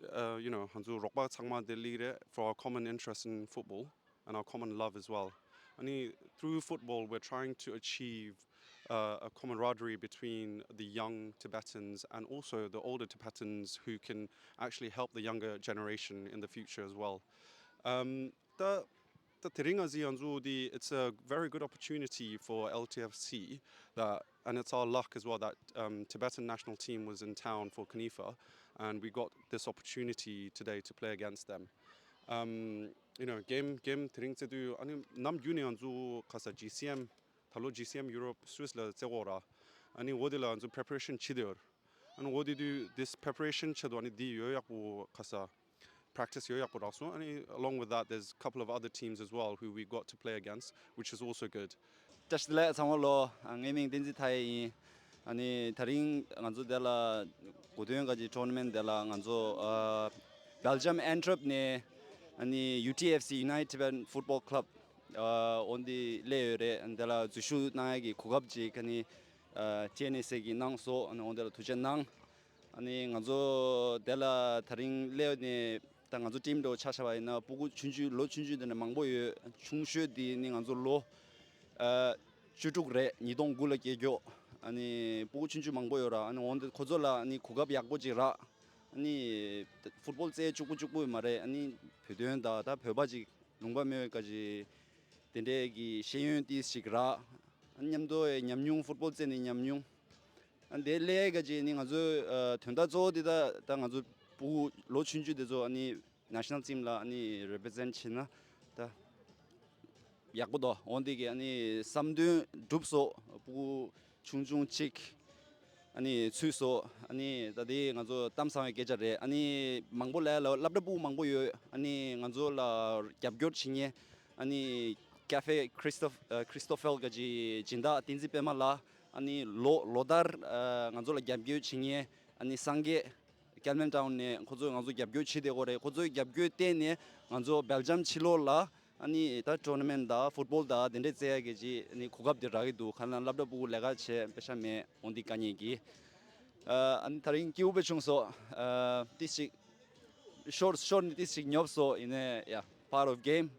Uh, you know, ང་ཚོ་རོགས་པ་ཚང་མ་དེ་སླེབས་རེད for our common interest in football and our common love as well. ཨ་ནི་through football, we're trying to achieve uh, a camaraderie between the young Tibetans and also the older Tibetans who can actually help the younger generation in the future as well. Um, ད་ད་དེ་རིང་ང་ཚོའི་ཡང་ཚུ་དེ། It's a very good opportunity for L T F C, that, and it's our luck as well that um, Tibetan national team was in town for CONIFA, and we got this opportunity today to play against them. Um, you know, game game དེ་རིང་རྩེ་དུས་ཨ་ནི་ནམ་རྒྱུན་ནས་ང་ཚོ་ཁ་ས་G C M ད་ལོ་G C M Europe Swiss ལ་རྩེ་གོ་ར། ཨ་ནི་འོ་དེ་ལ་ང་ཚོ་preparation བྱེད་དེ་ཡོད། ཨ་ནི་འོ་དེ་དུས་this preparation ཆེད་དུ་ཨ་ནི་འདི་ཡོད་ཡག་པོ་ཁ་ས་practice ཡོད་ཡག་པོ་རག་སོང་། ཨ་ནི་along with that, there's a couple of other teams as well who we got to play against, which is also good. བཀྲ་ཤིས་བདེ་ལེགས་ཚང་མ་ལོ། ངའི་མིང་བསྟན་འཛིན་མཐའ་ཡས་ཡིན། ཨ་ནི་དེ་རིང་ང་ཚོ་དེ་ལ་གོ་སྟོན་ག་ཅིག་tournament དེ་ལ་ང་ཚོ་ཨ་Belgium Antwerp ནས་ཨ་ནི U T F C, United Tibetan Football Club ཨ་འོ་འདི་སླེབས་ཡོད་རེད། ཨ་ནི་དེ་ལ་འཛུལ་ཞུགས་གནང་ཡག་གི་གོ་སྐབས་ཅིག་ཨ་ནི་ཨ་T N S A གིས་གནང་སོང་། ཨ་ནི་འོ་འདི་ལ་ཐུགས་རྗེ་གནང་། ཨ་ནི་ང་ཚོ་དེ་ལ་དེ་རིང་སླེབས་ནས་ད་ང་ཚོ་team འདྲ་བོ་ཆ་བཞག་པ་ཡིན་ན་སྤུ་གུ་ཆུང་ཆུང་ལོ་ཆུང་ཆུང་དེ་འདྲ་མང་པོ་ཡོད། ཆུང་ཤོས་དེ་ནི་ང་ཚོ་ལོ་ཨ་བཅུ་དྲུག་རེད། ཉིས་སྟོང་དགུ་ལ་སྐྱེས་རྒྱུ། ཨ་ནི་སྤུ་གུ་ཆུང་ཆུང་མང་པོ་ཡོད་ར། ཨ་ནི་འོ་འདི་ཁོ་ཚོ་ལ་ཨ་ནི་གོ་སྐབས་ཡག་པོ་ཅིག་རག། ཨ་ནི་football རྩེད་གཅིག་པུ་གཅིག་པུ་མ་རེད། ཨ་ནི་བོད་དོན་དང་ད་བོད་པ་ཅིག་ལུང་པ་སྨད་ག་ཅིག་དེ་འདྲའི་གི་ཤེས་ཡོན་ཏིས་ཞིག་རག། མཉམ་དུ་ཉམས་མྱོང་། ཕུཊ་བྷོལ་རྩེད་ནས་ཉམས་མྱོང་། ཨ་དེ་སླེབས་ཡག་ག་ཅིག་ནི་ང་ཚོའི་ཨ་དོན་དག་གཙོ་བོ་དེ་ད་ད་ང་ཚོ་ཕྲུ་གུ་ལོ་ཆུང་ཆུང་དེ་ཚོ་ཨ་ནི་national team ལ་ཨ་ནི་represent བྱེད་ན་ད་ཡག་པོ་འདུག་འོ་འདི་གི་ཨ་ནི་བསམ་དོན་འགྲུབ་སོང་། ཕྲུ་གུ་ཆུང་ཆུང་གཅིག་ཨ་ནི་ཚུད་སོང་། ཨ་ནི་ད་དེ་ང་ཚོ་གཏམ་བཟང་བའི་སྐད་ཆ་རེད། ཨ་ནི་མང་པོ་ལ་ལ་སློབ་གྲྭ་ཕྲུ་གུ་མང་པོ་ཡོད། ཨ་ནི་ང་ཚོ་ལ་རྒྱབ་སྐྱོར་བྱེད་མཁན་ཨ་ནི་Café Christophe- ཨ་Christoffel ག་ཅིག་སྦྱིན་བདག་བསྟན་འཛིན་པད་མ་ལགས། ཨ་ནི་ལོ་ལོ་ལྟར་ཨ་ང་ཚོ་ལ་རྒྱབ་སྐྱོར་བྱེད་མཁན་ཨ་ནི་སངས་རྒྱས་Campbelltown ནས་ཁོ་ཚོས་ང་ཚོ་རྒྱབ་སྐྱོར་བྱེད་བསྡད་ཡོད་རེད། ཁོ་ཚོའི་རྒྱབ་སྐྱོར་བརྟེན་ནས་ང་ཚོ་Belgium ཕྱི་ལོགས་ལ་ ཨ་ནི་ད་ཊོར་ན་མེན་ཊི་དང་ཕུཊ་བོལ་དང་དེ་འདྲས་རྩེ་ཡ་གི་ཅིག་ཨ་ནི་གོ་སྐབས་དེ་རག་གི་འདུག་ཁ་ན་སློབ་གྲྭ་ཕྲུ་གུ་ལས་ཀ་བྱེད་པེ་ཤ་མེད་འོང་འདི་དཀའ་ངལ་གྱིས། ཨ་ནི་ད་རིང་སྐྱིད་པོ་བྱུང་སོང་། ཨ་ཏིས་ཅིག་ཤོར་ཤོར་ནི་ཏིས་ཅིག་ཉོབ་སོང་ཡིན་ནའི་ཡ་part of game།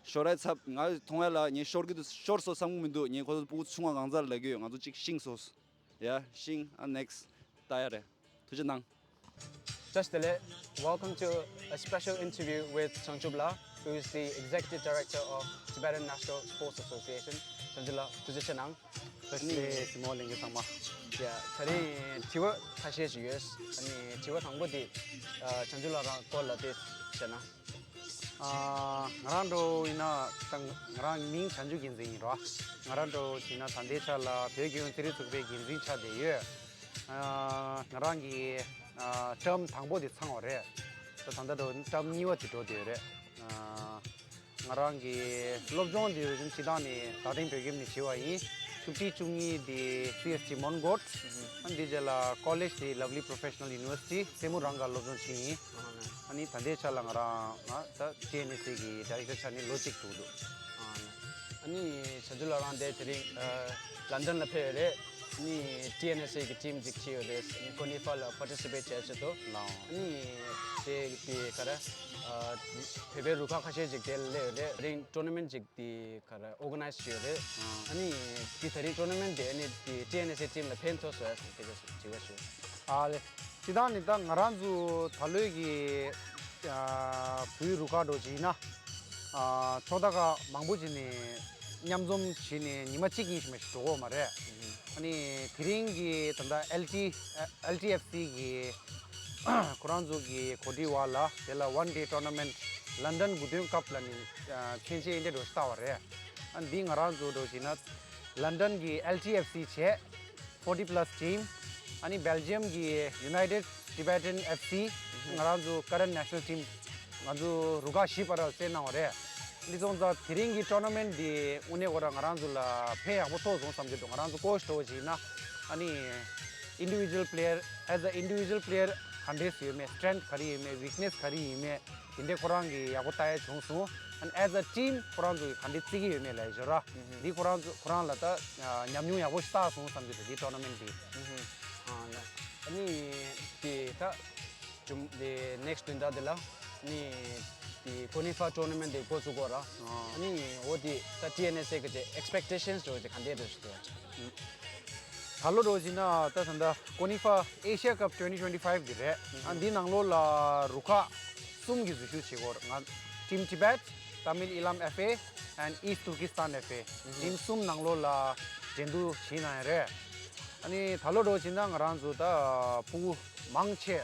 ཤོར་ཡ་ཚབ་ང་མཐོང་ཡ་ལ་ངས་ཤོར་གི་འདུག་ཤོར་སོང་བསམ་གི་མི་འདུག་ངས་ཁོ་ཚོ་ཕྲུ་གུ་ཆུང་བ་གང་ཚར་ལབ་གི་ཡོད། ང་ཚོ་གཅིག་ཤིང་སོང་། ཡ་ཤིང་ཨ་next་ལྟ་ཡ་རེད། ཐུགས་རྗེ་གནང་། བཀྲ་ཤིས་བདེ་ལེགས། Welcome to a special interview with བྱང་ཆུབ་ལགས, who is the Executive Director of Tibetan National Sports Association. བྱང་ཆུབ་ལགས་ཐུགས་རྗེ་ཆེ་གནང་། བཀྲ་ཤིས་བདེ་ལེགས་གཟིགས་མོ་ལྷན་རྒྱས་ཚང་མ། ཡ་ད་རིང་དྲི་བ་ཁ་ཤས་ཤིག་ཡོད། ཨ་ནི་དྲི་བ་དང་པོ་དེ་ཨ་བྱང་ཆུབ་ལགས་རང་སྐོར་ལ་དེ་བཤད་ན། ཨ་ང་རང་འདྲ་བོ་ཡིན་ན་ད་ང་རང་མིང་བྱང་ཆུབ་རྒྱལ་མཚན་ཡིན་རོ། ང་རང་འདྲ་བོ་བྱས་ན་ད་ལྟའི་ཆ་ལ་བོད་རྒྱལ་ཡོངས་རྩེད་རིགས་ཚོགས་པའི་འགན་འཛིན་ཆགས་བསྡད་ཡོད། ཨ་ང་རང་གི་ཨ་ཊརམ་དང་པོ་དེ་ཚང་བ་རེད། ད་ད་ལྟ་འདྲ་བོ་ཊརམ་གཉིས་པ་དེ་འགྲོ་བསྡད་ཡོད་རེད། ཨ་ང་རང་གི་སློབ་སྦྱོང་དེ་རིམ་སྤྱི་བཏང་ནས་རྡ་སྟེང་བོད་ཁྱིམ་ནས་བྱས་པ་ཡིན། བཅུ་གཅིག་བཅུ་གཉིས་དེ་སི་ཨེས་ཊི་མོན་གྷོ། ཨ་འདི་རྗེས་ལ་ཀོ་ལེཇ་དེ་Lovely Professional University སེར་མོ་རང་དགར་སློབ་སྦྱོང་བྱས་ཡིན། ཨ་ནི་ད་ལྟའི་ཆ་ལ་ང་རང་ང་ད་ཊི་ཨེན་ཨེས་ཨེ་གི་ཌའི་རེག་ཊར་ཆགས་ནས་ལོ་གཅིག་འགྲོ་འདུག་ཨ་ནི་བྱང་ཆུབ་ལགས་རང་དེ་དེ་རིང་ལན་ཌན་ལ་ཕེབས་ཡོད་རེད། ཨ་ནི་ཊི་ཨེན་ཨེས་ཨེ་གི་ཊིམ་ཅིག་ཁྲིད་ཡོད་རེད། ཨ་ནི་ཀོ་ནི་ཧྥ་ལ་པར་ཊི་སི་པེཊ་བྱས་ཆེད་དུ། ལའོ། ཨ་ནི་དེ་དེ་ག་རེ་བོད་པའི་རུ་ཁག་ཁ་ཤས་ཅིག་དེ་ལ་སླེབས་ཡོད་རེད། དེ་རིང་ཊོར་ན་མེན་ཊི་ཅིག་དེ་ག་རེ་ཨོར་ག་ནའིཛ་བྱས་ཡོད་རེད། ཨ་ནི་དེ་ད་རིང་ཊོར་ན་མེན་ཊི་དེ་ཨ་ནི་དེ་ཊི་ཨེན་ཨེས་ཨེ་ཊིམ་ལ་ཕན་ཐོགས་སོང་ཡ་དེ་ག་དྲི་བ་ཞུ། ཨ་ལེ། སྤྱི་བཏང་ནི་ད་ང་རང་ཚོ་ད་ལོའི་གི་ཨ་བོད་རུ་ཁག་འགྲོ་བྱས་ན་ཨ་ཕྱོགས་མཐའ་ཁག་མང་པོ་ཅིག་ནས་མཉམ་འཛོམས་བྱས་ནས་ཉི་མ་གཅིག་གཉིས་ཤིག་མ་ཞིག་འགྲོ་གི་ཡོད་མ་རེད། ཨ་ནི་དེ་རིང་གི་ད་ལྟ་ཨེལ་ཊི་ཨེལ་ཊི་ཨེཕ་སི་གི་ཁོ་རང་ཚོ་གི་གོ་སྒྲིག་འོག་ལ་དེ་ལ་ཝན་ཌེ་ཊོར་ན་མེན་ཊི་ལན་ཌན་དགུ་སྟོན་ཀབ་ལ་ནི་ཨ་མཚན་ཆེད་འདི་འགྲོ་ཞིག་བཏང་བ་རེད། ཨ་ནི་འདི་ང་རང་ཚོ་འགྲོ་བྱས་ན་ལན་ཌན་གི་ཨེལ་ཊི་ཨེཕ་སི་བྱས། ཕོར་ཊི་པ་ལ་སི་ཊིམ། ཨ་ནི་སྦེལ་ཇི་ཡམ་གི་United Tibetan F C། ང་རང་ཚོ་Karen National Team། ང་ཚོ་རུ་ཁག་བཞི་བར་ལ་རྩེད་གནང་བ་རེད། འདི་སོང་ཙང་དེ་རིང་གི་ཊོར་ན་མེན་ཊི་འདི་དངོས་གནས་ཁོ་རང་ང་རང་ཚོ་ལ་ཕན་ཡག་པོ་ཐོགས་སོང་བསམ་གྱི་འདུག་ང་རང་ཚོ་ཀོ་ཆི་འདྲ་བོ་བྱས་ན་ཨ་ནི་individual player, as a individual player ག་འདྲས་ཡོད་མེད། སི་ཊེང་ཐི་ག་རེ་ཡོད་མེད། ཝིག་ནེ་སི་ག་རེ་ཡོད་མེད། དེ་འདྲས་ཁོ་རང་གིས་ཡག་པོ་ལྟ་ཡ་བྱུང་སོང་། And as a team ཁོ་རང་ཚོ་གིས་ག་འདྲས་རྩེ་གི་ཡོད་མེད་ལབ་ཡ་ཞོར་ར། འདི་ཁོ་རང་ཚོ་ཁོ་རང་ལ་ད་ཉམས་མྱོང་ཡག་པོ་ཞིག་བསགས་སོང་བསམ་གྱི་འདུག་འདི་ཊོར་ན་མེན་ཊི་འདི། ཨ་ནི་དེ་ད་ཇུམ་དེ་ནེག་སི་ཊི་བདུན་ཟླ་དེ་ལ་ནི་དེ་ཀོ་ནི་ཧྥ་ཊོར་ན་མེན་ཊི་དེ་འགོ་བཙུགས་གོ་ར། ཨ་ནི་འོ་དེ་ད་ཊི་ཨེན་ཨེས་ཨེ་གི་དེ་ཨེག་སི་པེག་ཊེ་ཤན་སི་འདྲ་བོ་དེ་ག་འདྲས་འདྲ་ཞིག་འདུག་ད་ལོ་འགྲོ་བཞིན་ན་ད་ད་ལྟ་ཀོ་ནི་ཧྥ་ཨེ་ཤི་ཡ་ཀབ་ཊུ་ཝེན་ཊི་ཊུ་ཝེན་ཊི་ཕའིབ་འདི་རེད། ཨ་འདི་ནང་ལོགས་ལ་རུ་ཁག་གསུམ་གྱིས་འཛུལ་ཞུགས་བྱེད་ཀྱི་ཡོད་རེད། ང་ཊིམ་ཊི་བེཊ། ཏ་མིལ་ཨི་ལམ་ཨེཕ་ཨེ་and East Turkestan F A ཊིམ་གསུམ་ནང་ལོགས་ལ་འགྲན་བསྡུར་བྱེད་གནང་ཡ་རེད། ཨ་ནི་ད་ལོ་འགྲོ་བཞིན་ན་ང་རང་ཚོ་ད་ཕྲུ་གུ་མང་ཆེ་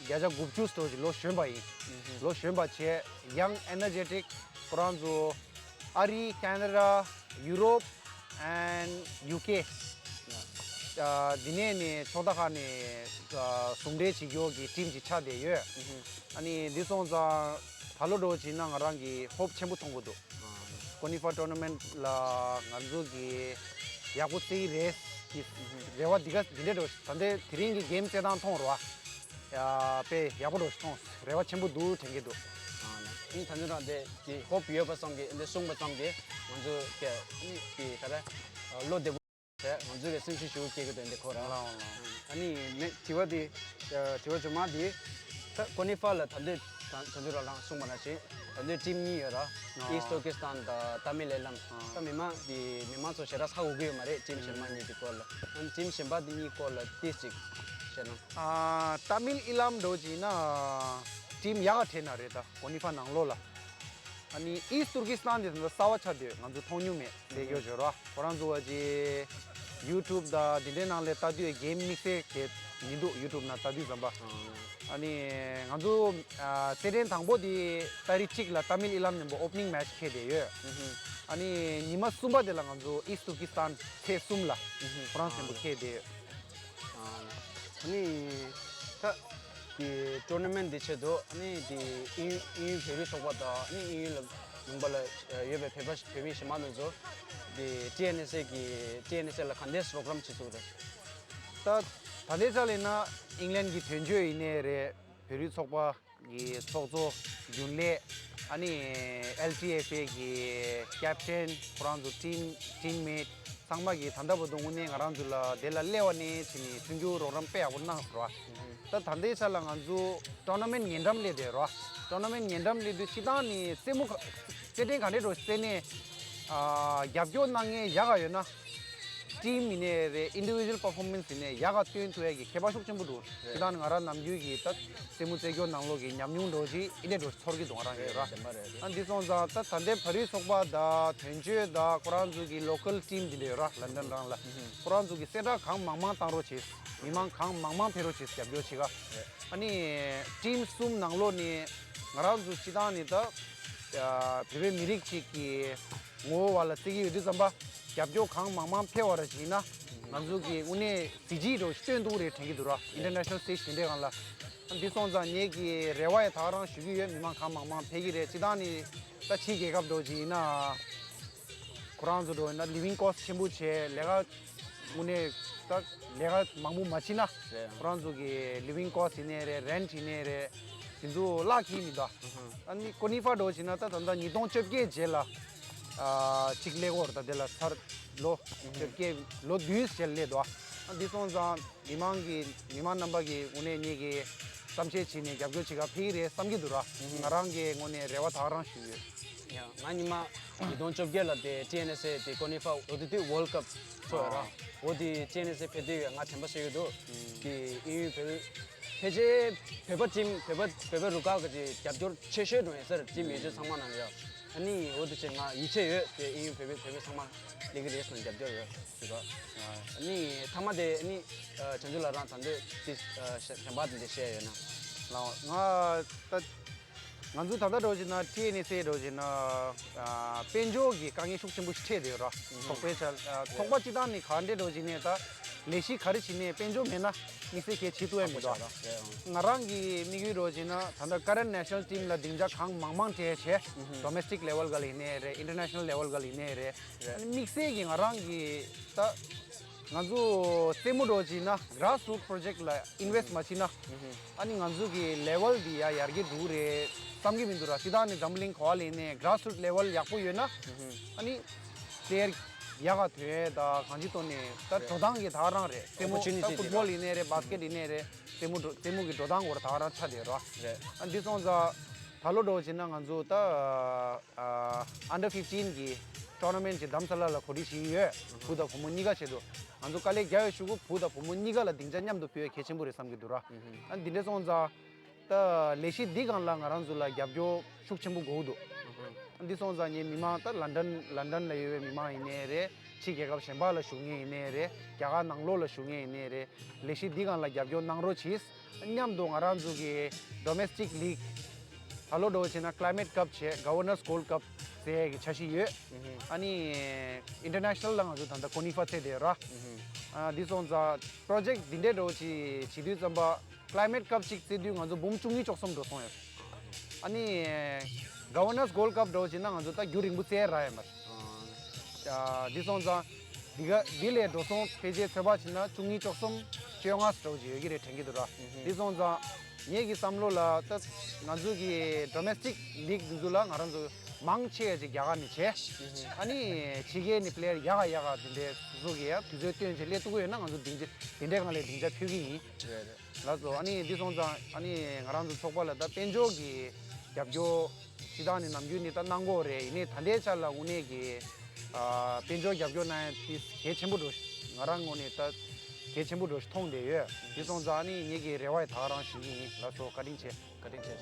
བརྒྱ་ཆ་དགུ་བཅུ་འགྲོ་བཞིན་ལོ་གཞོན་པ་ཡིན། ལོ་གཞོན་པ་བྱས་ཡང་ཨེ་ནར་ཇེ་ཊིག་ཁོ་རང་ཚོ་ཨ་རི། ཁེ་ན་ཌ། ཡུ་རོབ། and U K ཨ་འདི་ནས་ནི་ཕྱོགས་མཐའ་ཁག་ནས་ཨ་ཟུང་འབྲེལ་བྱེད་རྒྱུ་གི་ཊིམ་ཅིག་ཆགས་བསྡད་ཡོད། ཨ་ནི་འདི་སོང་ཙང་ད་ལོ་འགྲོ་བྱས་ན་ང་རང་གི་ཧོབ་ཆེན་པོ་མཐོང་གི་འདུག་ཀོ་ནི་ཧྥ་ཊོར་ན་མེན་ཊི་ལ་ང་ཚོ་གི་ཡག་པོ་རྩེ་གི་རེད། རེ་བ་འདི་ག་འདི་འདྲ་འགྲོ་ད་ལྟའི་དེ་རིང་གི་གེམ་རྩེ་སྟངས་མཐོང་རོགས། ཡ་དཔེ་ཡག་པོ་འགྲོ་ཞིག་མཐོང་། རེ་བ་ཆེན་པོ་འདུག་དྲན་གྱི་འདུག་ཨ་ནི་ད་ནི་རང་དེ་དེ་ཧོབ་ཡོད་པ་ཙམ་གྱིས་འདི་གསུངས་པ་ཙམ་གྱིས་ང་ཚོ་གི་ཨ་ནི་དེ་ག་རེ་བློ་བདེ་པོ་བྱས་ང་ཚོ་གི་སེམས་ཤུགས་ཞེ་པོ་སྐྱེ་གི་འདུག་འདི་ཁོ་རང་། ལའོ་ལའོ། ཨ་ནི་ནེ་དྲི་བ་དེ་དྲི་བ་རྗེས་མ་དེ་ད་ཀོ་ནི་ཧྥ་ལ་ད་འདོད་ད་ད་འདོད་རང་རང་གསུངས་པ་ནང་བཞིན་ད་འདོད་ཊིམ་གཉིས་ཡོད་ར། ཨིསཊ་ཏུར་ཀི་སི་ཐན་དང་ཏ་མིལ་ཨི་ལམ། ད་མི་མང་དེ་མི་མང་ཚོ་ཞེ་དྲག་ཧ་གོ་གི་ཡོད་མ་རེད། ཊིམ་གཞན་མ་གཉིས་དེ་སྐོར་ལ། ཨ་ནི་ཊིམ་གཞན་པ་དེ་གཉིས་སྐོར་ལ་ཏིས་ཅིག་བཤད་ན། ཨ་ཏ་མིལ་ཨི་ལམ་འགྲོ་བྱས་ན་ཊིམ་ཡག་ག་ཁྲེལ་ན་རེད། ད་ཀོ་ནི་ཧྥ་ནང་ལོགས་ལ། ཨ་ནི་ཨིསཊ་ཏུར་ཀི་སི་ཐན་དེ་ཚོ་གསར་པ་ཆགས་བསྡད་ཡོད། ང་ཚོ་མཐོང་མྱོང་མེད་ཟེར་རྒྱུ་ཞོར་བ། ཁོ་རང་ཚོ་བ་ཅི་ཡུ་ཊུབ་དང་དེ་འདྲའི་ནང་ལས་ལྟ་དུས་གེམ་དམིགས་བསལ་གྱི་མི་འདུག་ཡུ་ཊུབ་ནང་ལྟ་དུས་ཙམ་པ། ཨ་ནི་ང་ཚོ་ཨ་རྩེད་འགྲན་དང་པོ་དེ་ཏ་རིག་གཅིག་ལ་ཏ་མིལ་ཨི་ལམ་ནས་པོ་ཨོ་པ་ནིང་མེ་ཆི་འཁེལ་བསྡད་ཡོད། ཨ་ནི་ཉི་མ་གསུམ་པ་དེ་ལ་ང་ཚོ་ཨིསཊ་ཏུར་ཀི་སི་ཐན་ཚེས་གསུམ་ལ་ཁོ་རང་ཚོ་ནས་པོ་འཁེལ་བསྡད་ཡོད། ཨ་ནི་ད་དེ་ཊོར་ན་མེན་ཊི་འདི་ཆེད་དུ་ཨ་ནི་དེ་དབྱིན་དབྱིན་ཡུལ་བོད་རིགས་ཚོགས་པ་དང་ཨ་ནི་དབྱིན་ཡུལ་ལ་ལུང་པ་ལ་ཡོད་པའི་བོད་པ་བོད་མི་གཞན་མ་དེ་ཚོ་དེ་ཊི་ཨེན་ཨེས་ཨེ་གི་ཊི་ཨེན་ཨེས་ཨེ་ལ་ག་འདྲས་པོ་རོག་རམ་བྱེད་ཚུལ་རེད། ད་ད་ལྟའི་ཆ་ལ་ཡིན་ན་ཨིང་ལན་གྱི་དོན་གཅོད་ཡིན་ནའི་རེད། བོད་རིགས་ཚོགས་པ་གི་ཚོགས་གཙོ་རྒྱུན་ལས། ཨ་ནི་ཨེལ་ཊི་ཨེཕ་ཨེ་གི་ཀེབ་ཊེན། ཁོ་རང་ཚོ་ཊིམ་ཊིམ་མེཊ་ཚང་མ་གིས་ད་ལྟ་བར་དུ་དངོས་གནས་ང་རང་ཚོ་ལ་དེ་ལ་སླེབས་པ་ནས་བྱས་ནས་མཐུན་འགྱུར་རོགས་རམ་དཔེ་ཡག་པོ་གནང་སོང་ར། ད་ད་ལྟའི་ཆ་ལ་ང་ཚོ་ཊོར་ན་མེན་ཊི་ཉེ་འགྲམ་སླེབས་བསྡད་ར། ཊོར་ན་མེན་ཊི་ཉེ་འགྲམ་སླེབས་དུས་སྤྱིར་བཏང་ནས་རྩེད་མོ་ཁ་རྩེད་འགྲན་ག་འདྲས་འགྲོ་རྩེད་ནས་ཨ་རྒྱབ་སྐྱོར་གནང་མཁན་ཡག་ག་ཡོད་ན། ཊིམ་ཡིན་ནའི་རེད། ཨིན་ཌི་བི་ཇུ་ཨལ་པར་ཕོར་མེན་སི་ཡིན་ནའི་ཡག་ག་སྟོན་ཐུབ་ཡ་གི་ཁྱད་པར་ཤུགས་ཆེན་པོ་འདུག་རེད། དེ་དང་ང་རང་ནམ་རྒྱུན་གྱི་ད་རྩེད་མོ་རྩེད་སྐྱོར་ནང་ལོགས་ཀྱི་ཉམས་མྱོང་འདྲ་བོ་ཅིག་ཨེ་འདྲས་འདྲ་བོ་ཚོར་གྱི་འདུག་ང་རང་གི་ར། རེད། བདེན་པ་རེད། ཨ་འདི་སོང་ཙང་ད་ད་ལྟའི་བར་དུ་ཚོགས་པ་དང་དོན་གཅོད་དང་ཁོ་རང་ཚོ་གི་ལོ་ཀལ་ཊིམ་འདི་འདྲ་ཡོད་ར། ལན་ཌན་རང་ལ། ཁོ་རང་ཚོ་གི་གསལ་བསྒྲགས་གང་མང་མང་བཏང་རོགས་བྱེད། མི་མང་གང་མང་མང་ཕེབས་རོགས་བྱེད། རྒྱབ་སྐྱོར་བྱེད་ག་ཨ་ནི་ཊིམ་གསུམ་ནང་ལོགས་ནས་ང་རང་ཚོ་སྤྱིར་བཏང་ནས་ད་ཨ་བོད་པའི་མི་རིགས་གཅིག་གི་ངོ་བོ་བ་ལ་བརྩི་གི་ཡོད་དུས་ཙམ་པ། རྒྱབ་སྐྱོར་གང་མང་མང་ཕེབས་པ་ར་བྱས་ན། ང་ཚོ་གི་དངོས་གནས་གཟི་བརྗིད་འདྲ་བོ་ཞིག་སྟོན་ཐུབ་ཀྱི་རེད་དྲན་གྱི་འདུག་ར། ཨིན་ཊར་ནེ་ཤ་ནལ་སི་ཊེཇ་དེ་འདྲའི་སྒང་ལ། འདི་སོང་ཙང་ངེད་ཀྱི་རེ་བ་ཡང་ད་ག་རང་ཞུ་གི་ཡོད། མི་མང་གང་མང་མང་ཕེབས་ཀྱི་རེད། སྤྱིར་བཏང་ནས་ད་ཕྱིའི་རྒྱལ་ཁབ་འདྲ་བོ་ཅིག་ཡིན་ན། ཁོ་རང་ཚོ་འདྲ་བོ་ཡིན་ན་ལི་ཝིང་ཀོ་སི་ཊི་ཆེན་པོ་བྱས། ལས་ཀ་དངོས་གནས་ད་ལས་ཀ་མང་པོ་མ་བྱེད་ན། རེད། ཁོ་རང་ཚོ་གི་ལི་ཝིང་ཀོ་སི་ཊི་ཡིན་ནའི་རེད། རེན་ཊི་ཡིན་ནའི་རེད། དེ་ཚོ་བརླག་གི་མི་འདུག་ཨ་ནི་ཀོ་ནི་ཧྥ་འདྲ་བོ་བྱས་ན་ད་ད་ལྟ་ཉིས་སྟོང་བཅོ་བརྒྱད་རྗེས་ལ་ཨ་གཅིག་སླེབས་ཀྱི་ཡོད་རེད། ད་དེ་ལ་ཚར་ལོ་བཅོ་བརྒྱད་ལོ་བདུན་རྗེས་སླེབས་འདུག་ཨ་འདི་སོང་ཙང་མི་མང་གི་མི་མང་རྣམ་པ་གི་དངོས་གནས་ངེད་ཀྱི་བསམ་ཤེས་བྱས་ནས་རྒྱབ་སྐྱོར་བྱེད་ག་ཕེབས་ཀྱི་རེད་བསམ་གྱི་འདུག་ར། ང་རང་གི་ངོས་ནས་རེ་བ་ད་ག་རང་ཞུས་ཡོད། ཡ། ང་ཉི་མ་ཉིས་སྟོང་བཅོ་བརྒྱད་ལ་དེ་ཊི་ཨེན་ཨེས་ཨེ་དེ་ཀོ་ནི་ཧྥ་འོ་དེ་དུས་ཝོལཌ་ཀབ་ཚོགས་ཡོད་ར། འོ་དེ་ཊི་ཨེན་ཨེས་ཨེ་ཕེབས་དུས་ང་དྲན་པ་བྱེད་ཀྱི་འདུག་དེ་དབྱིན་ཡུལ་བོད་ཕལ་ཆེར་བོད་པ་ཊིམ་བོད་པ་བོད་པ་རུ་ཁག་གི་རྒྱབ་སྐྱོར་ཆེ་ཤོས་འགྲོ་ཡིན་ས་རེད། ཊིམ་ཡོད་ཚད་ཚང་མ་ནང་ཡོད། ཨ་ནི་འོ་དེ་བྱས་ང་ཡིད་ཆེས་ཡོད། དེ་དབྱིན་ཡུལ་བོད་པའི་བོད་པའི་ཚང་མ་སླེབས་ཀྱི་རེད་ཟེར་ནས་རྒྱབ་སྐྱོར་ཡོད་ཟེར་བ། ཨ་ནི་མཐའ་མ་དེ་ཨ་ནི་བྱང་ཆུབ་ལགས་རང་ད་འདོད་དེ་གཞན་པ་དེ་འདྲ་བཤད་ཡོད་ན། ལགས། ང་ད་ང་ཚོ་ད་ལྟ་འདྲ་བོ་བྱས་ན་ཊི་ཨེན་ཨེས་ཨེ་འདྲ་བོ་བྱས་ན་དཔལ་འབྱོར་གྱི་དཀའ་ངལ་ཤུགས་ཆེན་པོ་ཞིག་འཕྲད་བསྡད་ཡོད་ར། ཚོགས་པའི་ཆ་ཚོགས་པ་སྤྱི་བཏང་ནས་ག་འདྲ་འདྲ་བོ་བྱས་ནས་ད་ལས་གཞི་ག་རེ་བྱས་ནས་དཔལ་འབྱོར་མེད་ན་དམིགས་བསལ་གལ་ཆེ་ཐུབ་ཡ་མི་འདུག་ཨ། ང་རང་གི་དམིགས་ཡུལ་འདྲ་བོ་བྱས་ན་ད་ལྟ་ཀ་རེན་ཊི་ནེ་ཤ་ནལ་ཊིམ་ལ་སྡིངས་ཆ་གང་མང་མང་སྤྲད་བྱས། ཌོ་མེ་སི་ཊིག་ལེ་ཝལ་སྒང་ལ་ཡིན་ནའི་རེད། ཨིན་ཊར་ནེ་ཤ་ནལ་ལེ་ཝལ་སྒང་ལ་ཡིན་ནའི་རེད། ཨ་ནི་དམིགས་བསལ་གྱི་ང་རང་གི་ད་ང་ཚོ་རྩེད་མོ་འདྲ་བོ་བྱས་ན་གྷ་ར་སི་རུ་ཊི་པོ་རོ་ཇེཀ་ལ་ཨིན་ཝེ་སི་ཊི་མ་བྱས་ན། ཨ་ནི་ང་ཚོ་གི་ལེ་ཝལ་འདི་ཡ་ཡར་རྒྱས་འགྲོ་གི་རེད་བསམ་གྱི་མི་འདུག་ར། སྤྱིར་བཏང་ནས་འཛམ་བུ་གླིང་ག་པ་ལ་ཡིན་ནའི་གྷ་ར་སི་རུ་ཊི་ལེ་ཝལ་ཡག་པོ་ཡོད་ན། ཨ་ནི་པི་ལེ་ཡར་ཡག་ག་ཐོན་ཡས་ད་གང་ཅིའི་ཐོག་ནས་ད་འགྲོ་སྟངས་ཀྱི་ད་ག་རང་རེད། རྩེད་མོ་ད་ཨོ་པོར་ཅུ་ནི་ཊི་ཕུཊ་བོལ་ཡིན་ནའི་རེད། བྷ་སི་ཀེཊ་ཡིན་ནའི་རེད། རྩེད་མོ་འགྲོ་རྩེད་མོ་གི་འགྲོ་སྟངས་སྐོར་ད་ག་རང་ཆགས་བསྡད་ར། རེད། ཨ་འདི་སོང་ཙང་ད་ལོ་འདྲ་བོ་བྱས་ན་ང་ཚོ་ད་ཨ་ཨན་ཌར་ཕིཕ་ཊིན་གི་ཊོར་ན་མེན་ཊི་ཅིག་རྡ་རམ་ས་ལ་ལ་གོ་སྒྲིག་བྱེད་ཀྱི་ཡོད། བུ་དང་བུ་མོ་གཉིས་ཀ་བྱེད་དུ། ང་ཚོ་དཀའ་ལས་རྒྱག་ཡོད་ཞུ་གི། བུ་དང་བུ་མོ་གཉིས་ཀ་ལ་སྡིངས་ཆ་མཉམ་དུ་ཕུལ་ཡ་གལ་ཆེན་པོ་རེད་བསམ་གྱི་འདུག་ར། ཨ་འདི་འདྲ་སོང་ཙང་ད་ལས་གཞི་འདི་སྒང་ལ་ང་རང་ཚོ་ལ་རྒྱབ་སྐྱོར་ཤུགས་ཆེན་པོ་དགོས་ཀྱི་འདུག་ཨ་འདི་སོང་ཙང་ངས་མི་མང་ད་ལན་ཌན་ལན་ཌན་ལ་ཡོད་པའི་མི་མང་ཡིན་ནའི་རེད། ཕྱི་རྒྱལ་ཁབ་གཞན་པ་ལ་བཞུགས་མཁན་ཡིན་ནའི་རེད། རྒྱ་གར་ནང་ལོགས་ལ་བཞུགས་མཁན་ཡིན་ནའི་རེད། ལས་གཞི་འདི་སྒང་ལ་རྒྱབ་སྐྱོར་གནང་རོགས་གྱིས། མཉམ་དུ་ང་རང་ཚོ་གི་ཌོ་མེ་སི་ཊིག་ལིག་ད་ལོ་འདྲ་བོ་བྱས་ན་ཀ་ལའི་མེཊ་ཀབ་བྱས། ག་ཝར་ནར་སི་གོལ་ཌི་ཀབ་ཟེར་ཡས་ཀྱི་འཆར་གཞི་ཡོད། ཨ་ནི་ཨིན་ཊར་ནེ་ཤ་ནལ་ལ་ང་ཚོ་ད་ལྟ་ཀོ་ནི་ཧྥ་རྩེ་བསྡད་ཡོད་ར། ཨ་འདི་སོང་ཙང་པོ་རོ་ཇེཀ་འདི་འདྲའི་འདྲ་བོ་ཅིག་བྱེད་དུས་ཙམ་པ་ཀ་ལའི་མེཊ་ཀབ་ཅིག་རྩེ་དུས་ང་ཚོ་འབུམ་བཅུ་གཉིས་བཅུ་གསུམ་འགྲོ་སོང་ཡོད། ཨ་ནི་ག་ཝར་ནར་སི་གོལ་ཌི་ཀབ་འདྲ་བོ་བྱས་ན་ང་ཚོ་ད་རྒྱུན་རིང་པོ་རྩེ་རག་ཡོད་མ་རེད། ཨ་འདི་སོང་ཙང་འདི་ག་འདི་ལས་འགྲོ་སོང་ཕལ་ཆེར་ཚོད་དཔག་བྱས་ན་བཅུ་གཉིས་བཅུ་གསུམ་བཅོ་ལྔ་འདྲ་བོ་ཅིག་ཡོད་ཀྱི་རེད་དྲན་གྱི་འདུག་ར། འདི་སོང་ཙང་ངེད་ཀྱི་བསམ་བློ་ལ་ད་ང་ཚོ་གི་ཌོ་མེ་སི་ཊིག་ལིག་འདི་ཚོ་ལ་ང་རང་ཚོ་མང་ཆེ་བ་ཅིག་རྒྱ་གར་ནས་བྱས། ཨ་ནི་ཕྱི་རྒྱལ་ནས་པི་ལེ་ཡར་ཡག་ག་ཡག་ག་དེ་འདྲའི་སོ་སོ་གི་ཡ་དུས་ཚོད་བཏོན་བྱས་སླེབས་ཐུབ་ཀྱི་ཡོད་ན་ང་ཚོ་སྡིངས་ཆ་དེ་འདྲའི་སྒང་ལ་སྡིངས་ཆ་ཕུལ་གྱི་ཡིན། རེད་རེད། ལགས་སོ། ཨ་ནི་འདི་སོང་ཙང་ཨ་ནི་ང་རང་ཚོ་ཚོགས་པ་ལ་ད་དཔལ་འབྱོར་གྱི་རྒྱབ་སྐྱོར་སྤྱིར་བཏང་ནས་ནམ་རྒྱུན་ནས་ད་གནང་གི་ཡོད་རེད། ཡིན་ནའི་ད་ལྟའི་ཆ་ལ་དངོས་གནས་ཀྱི་ཨ་དཔལ་འབྱོར་རྒྱབ་སྐྱོར་གནང་ཡ་དེ་གལ་ཆེན་པོ་འདྲ་ང་རང་ངོས་ནས་ད་གལ་ཆེན་པོ་འདྲ་མཐོང་བསྡད་ཡོད། འདི་སོང་ཙང་ཨ་ནི་ངེད་ཀྱི་རེ་བ་ཡི་ད་ག་རང་ཞུ་གི་ཡིན། ལགས་སོ། བཀའ་དྲིན་ཆེ། བཀའ་དྲིན་ཆེ།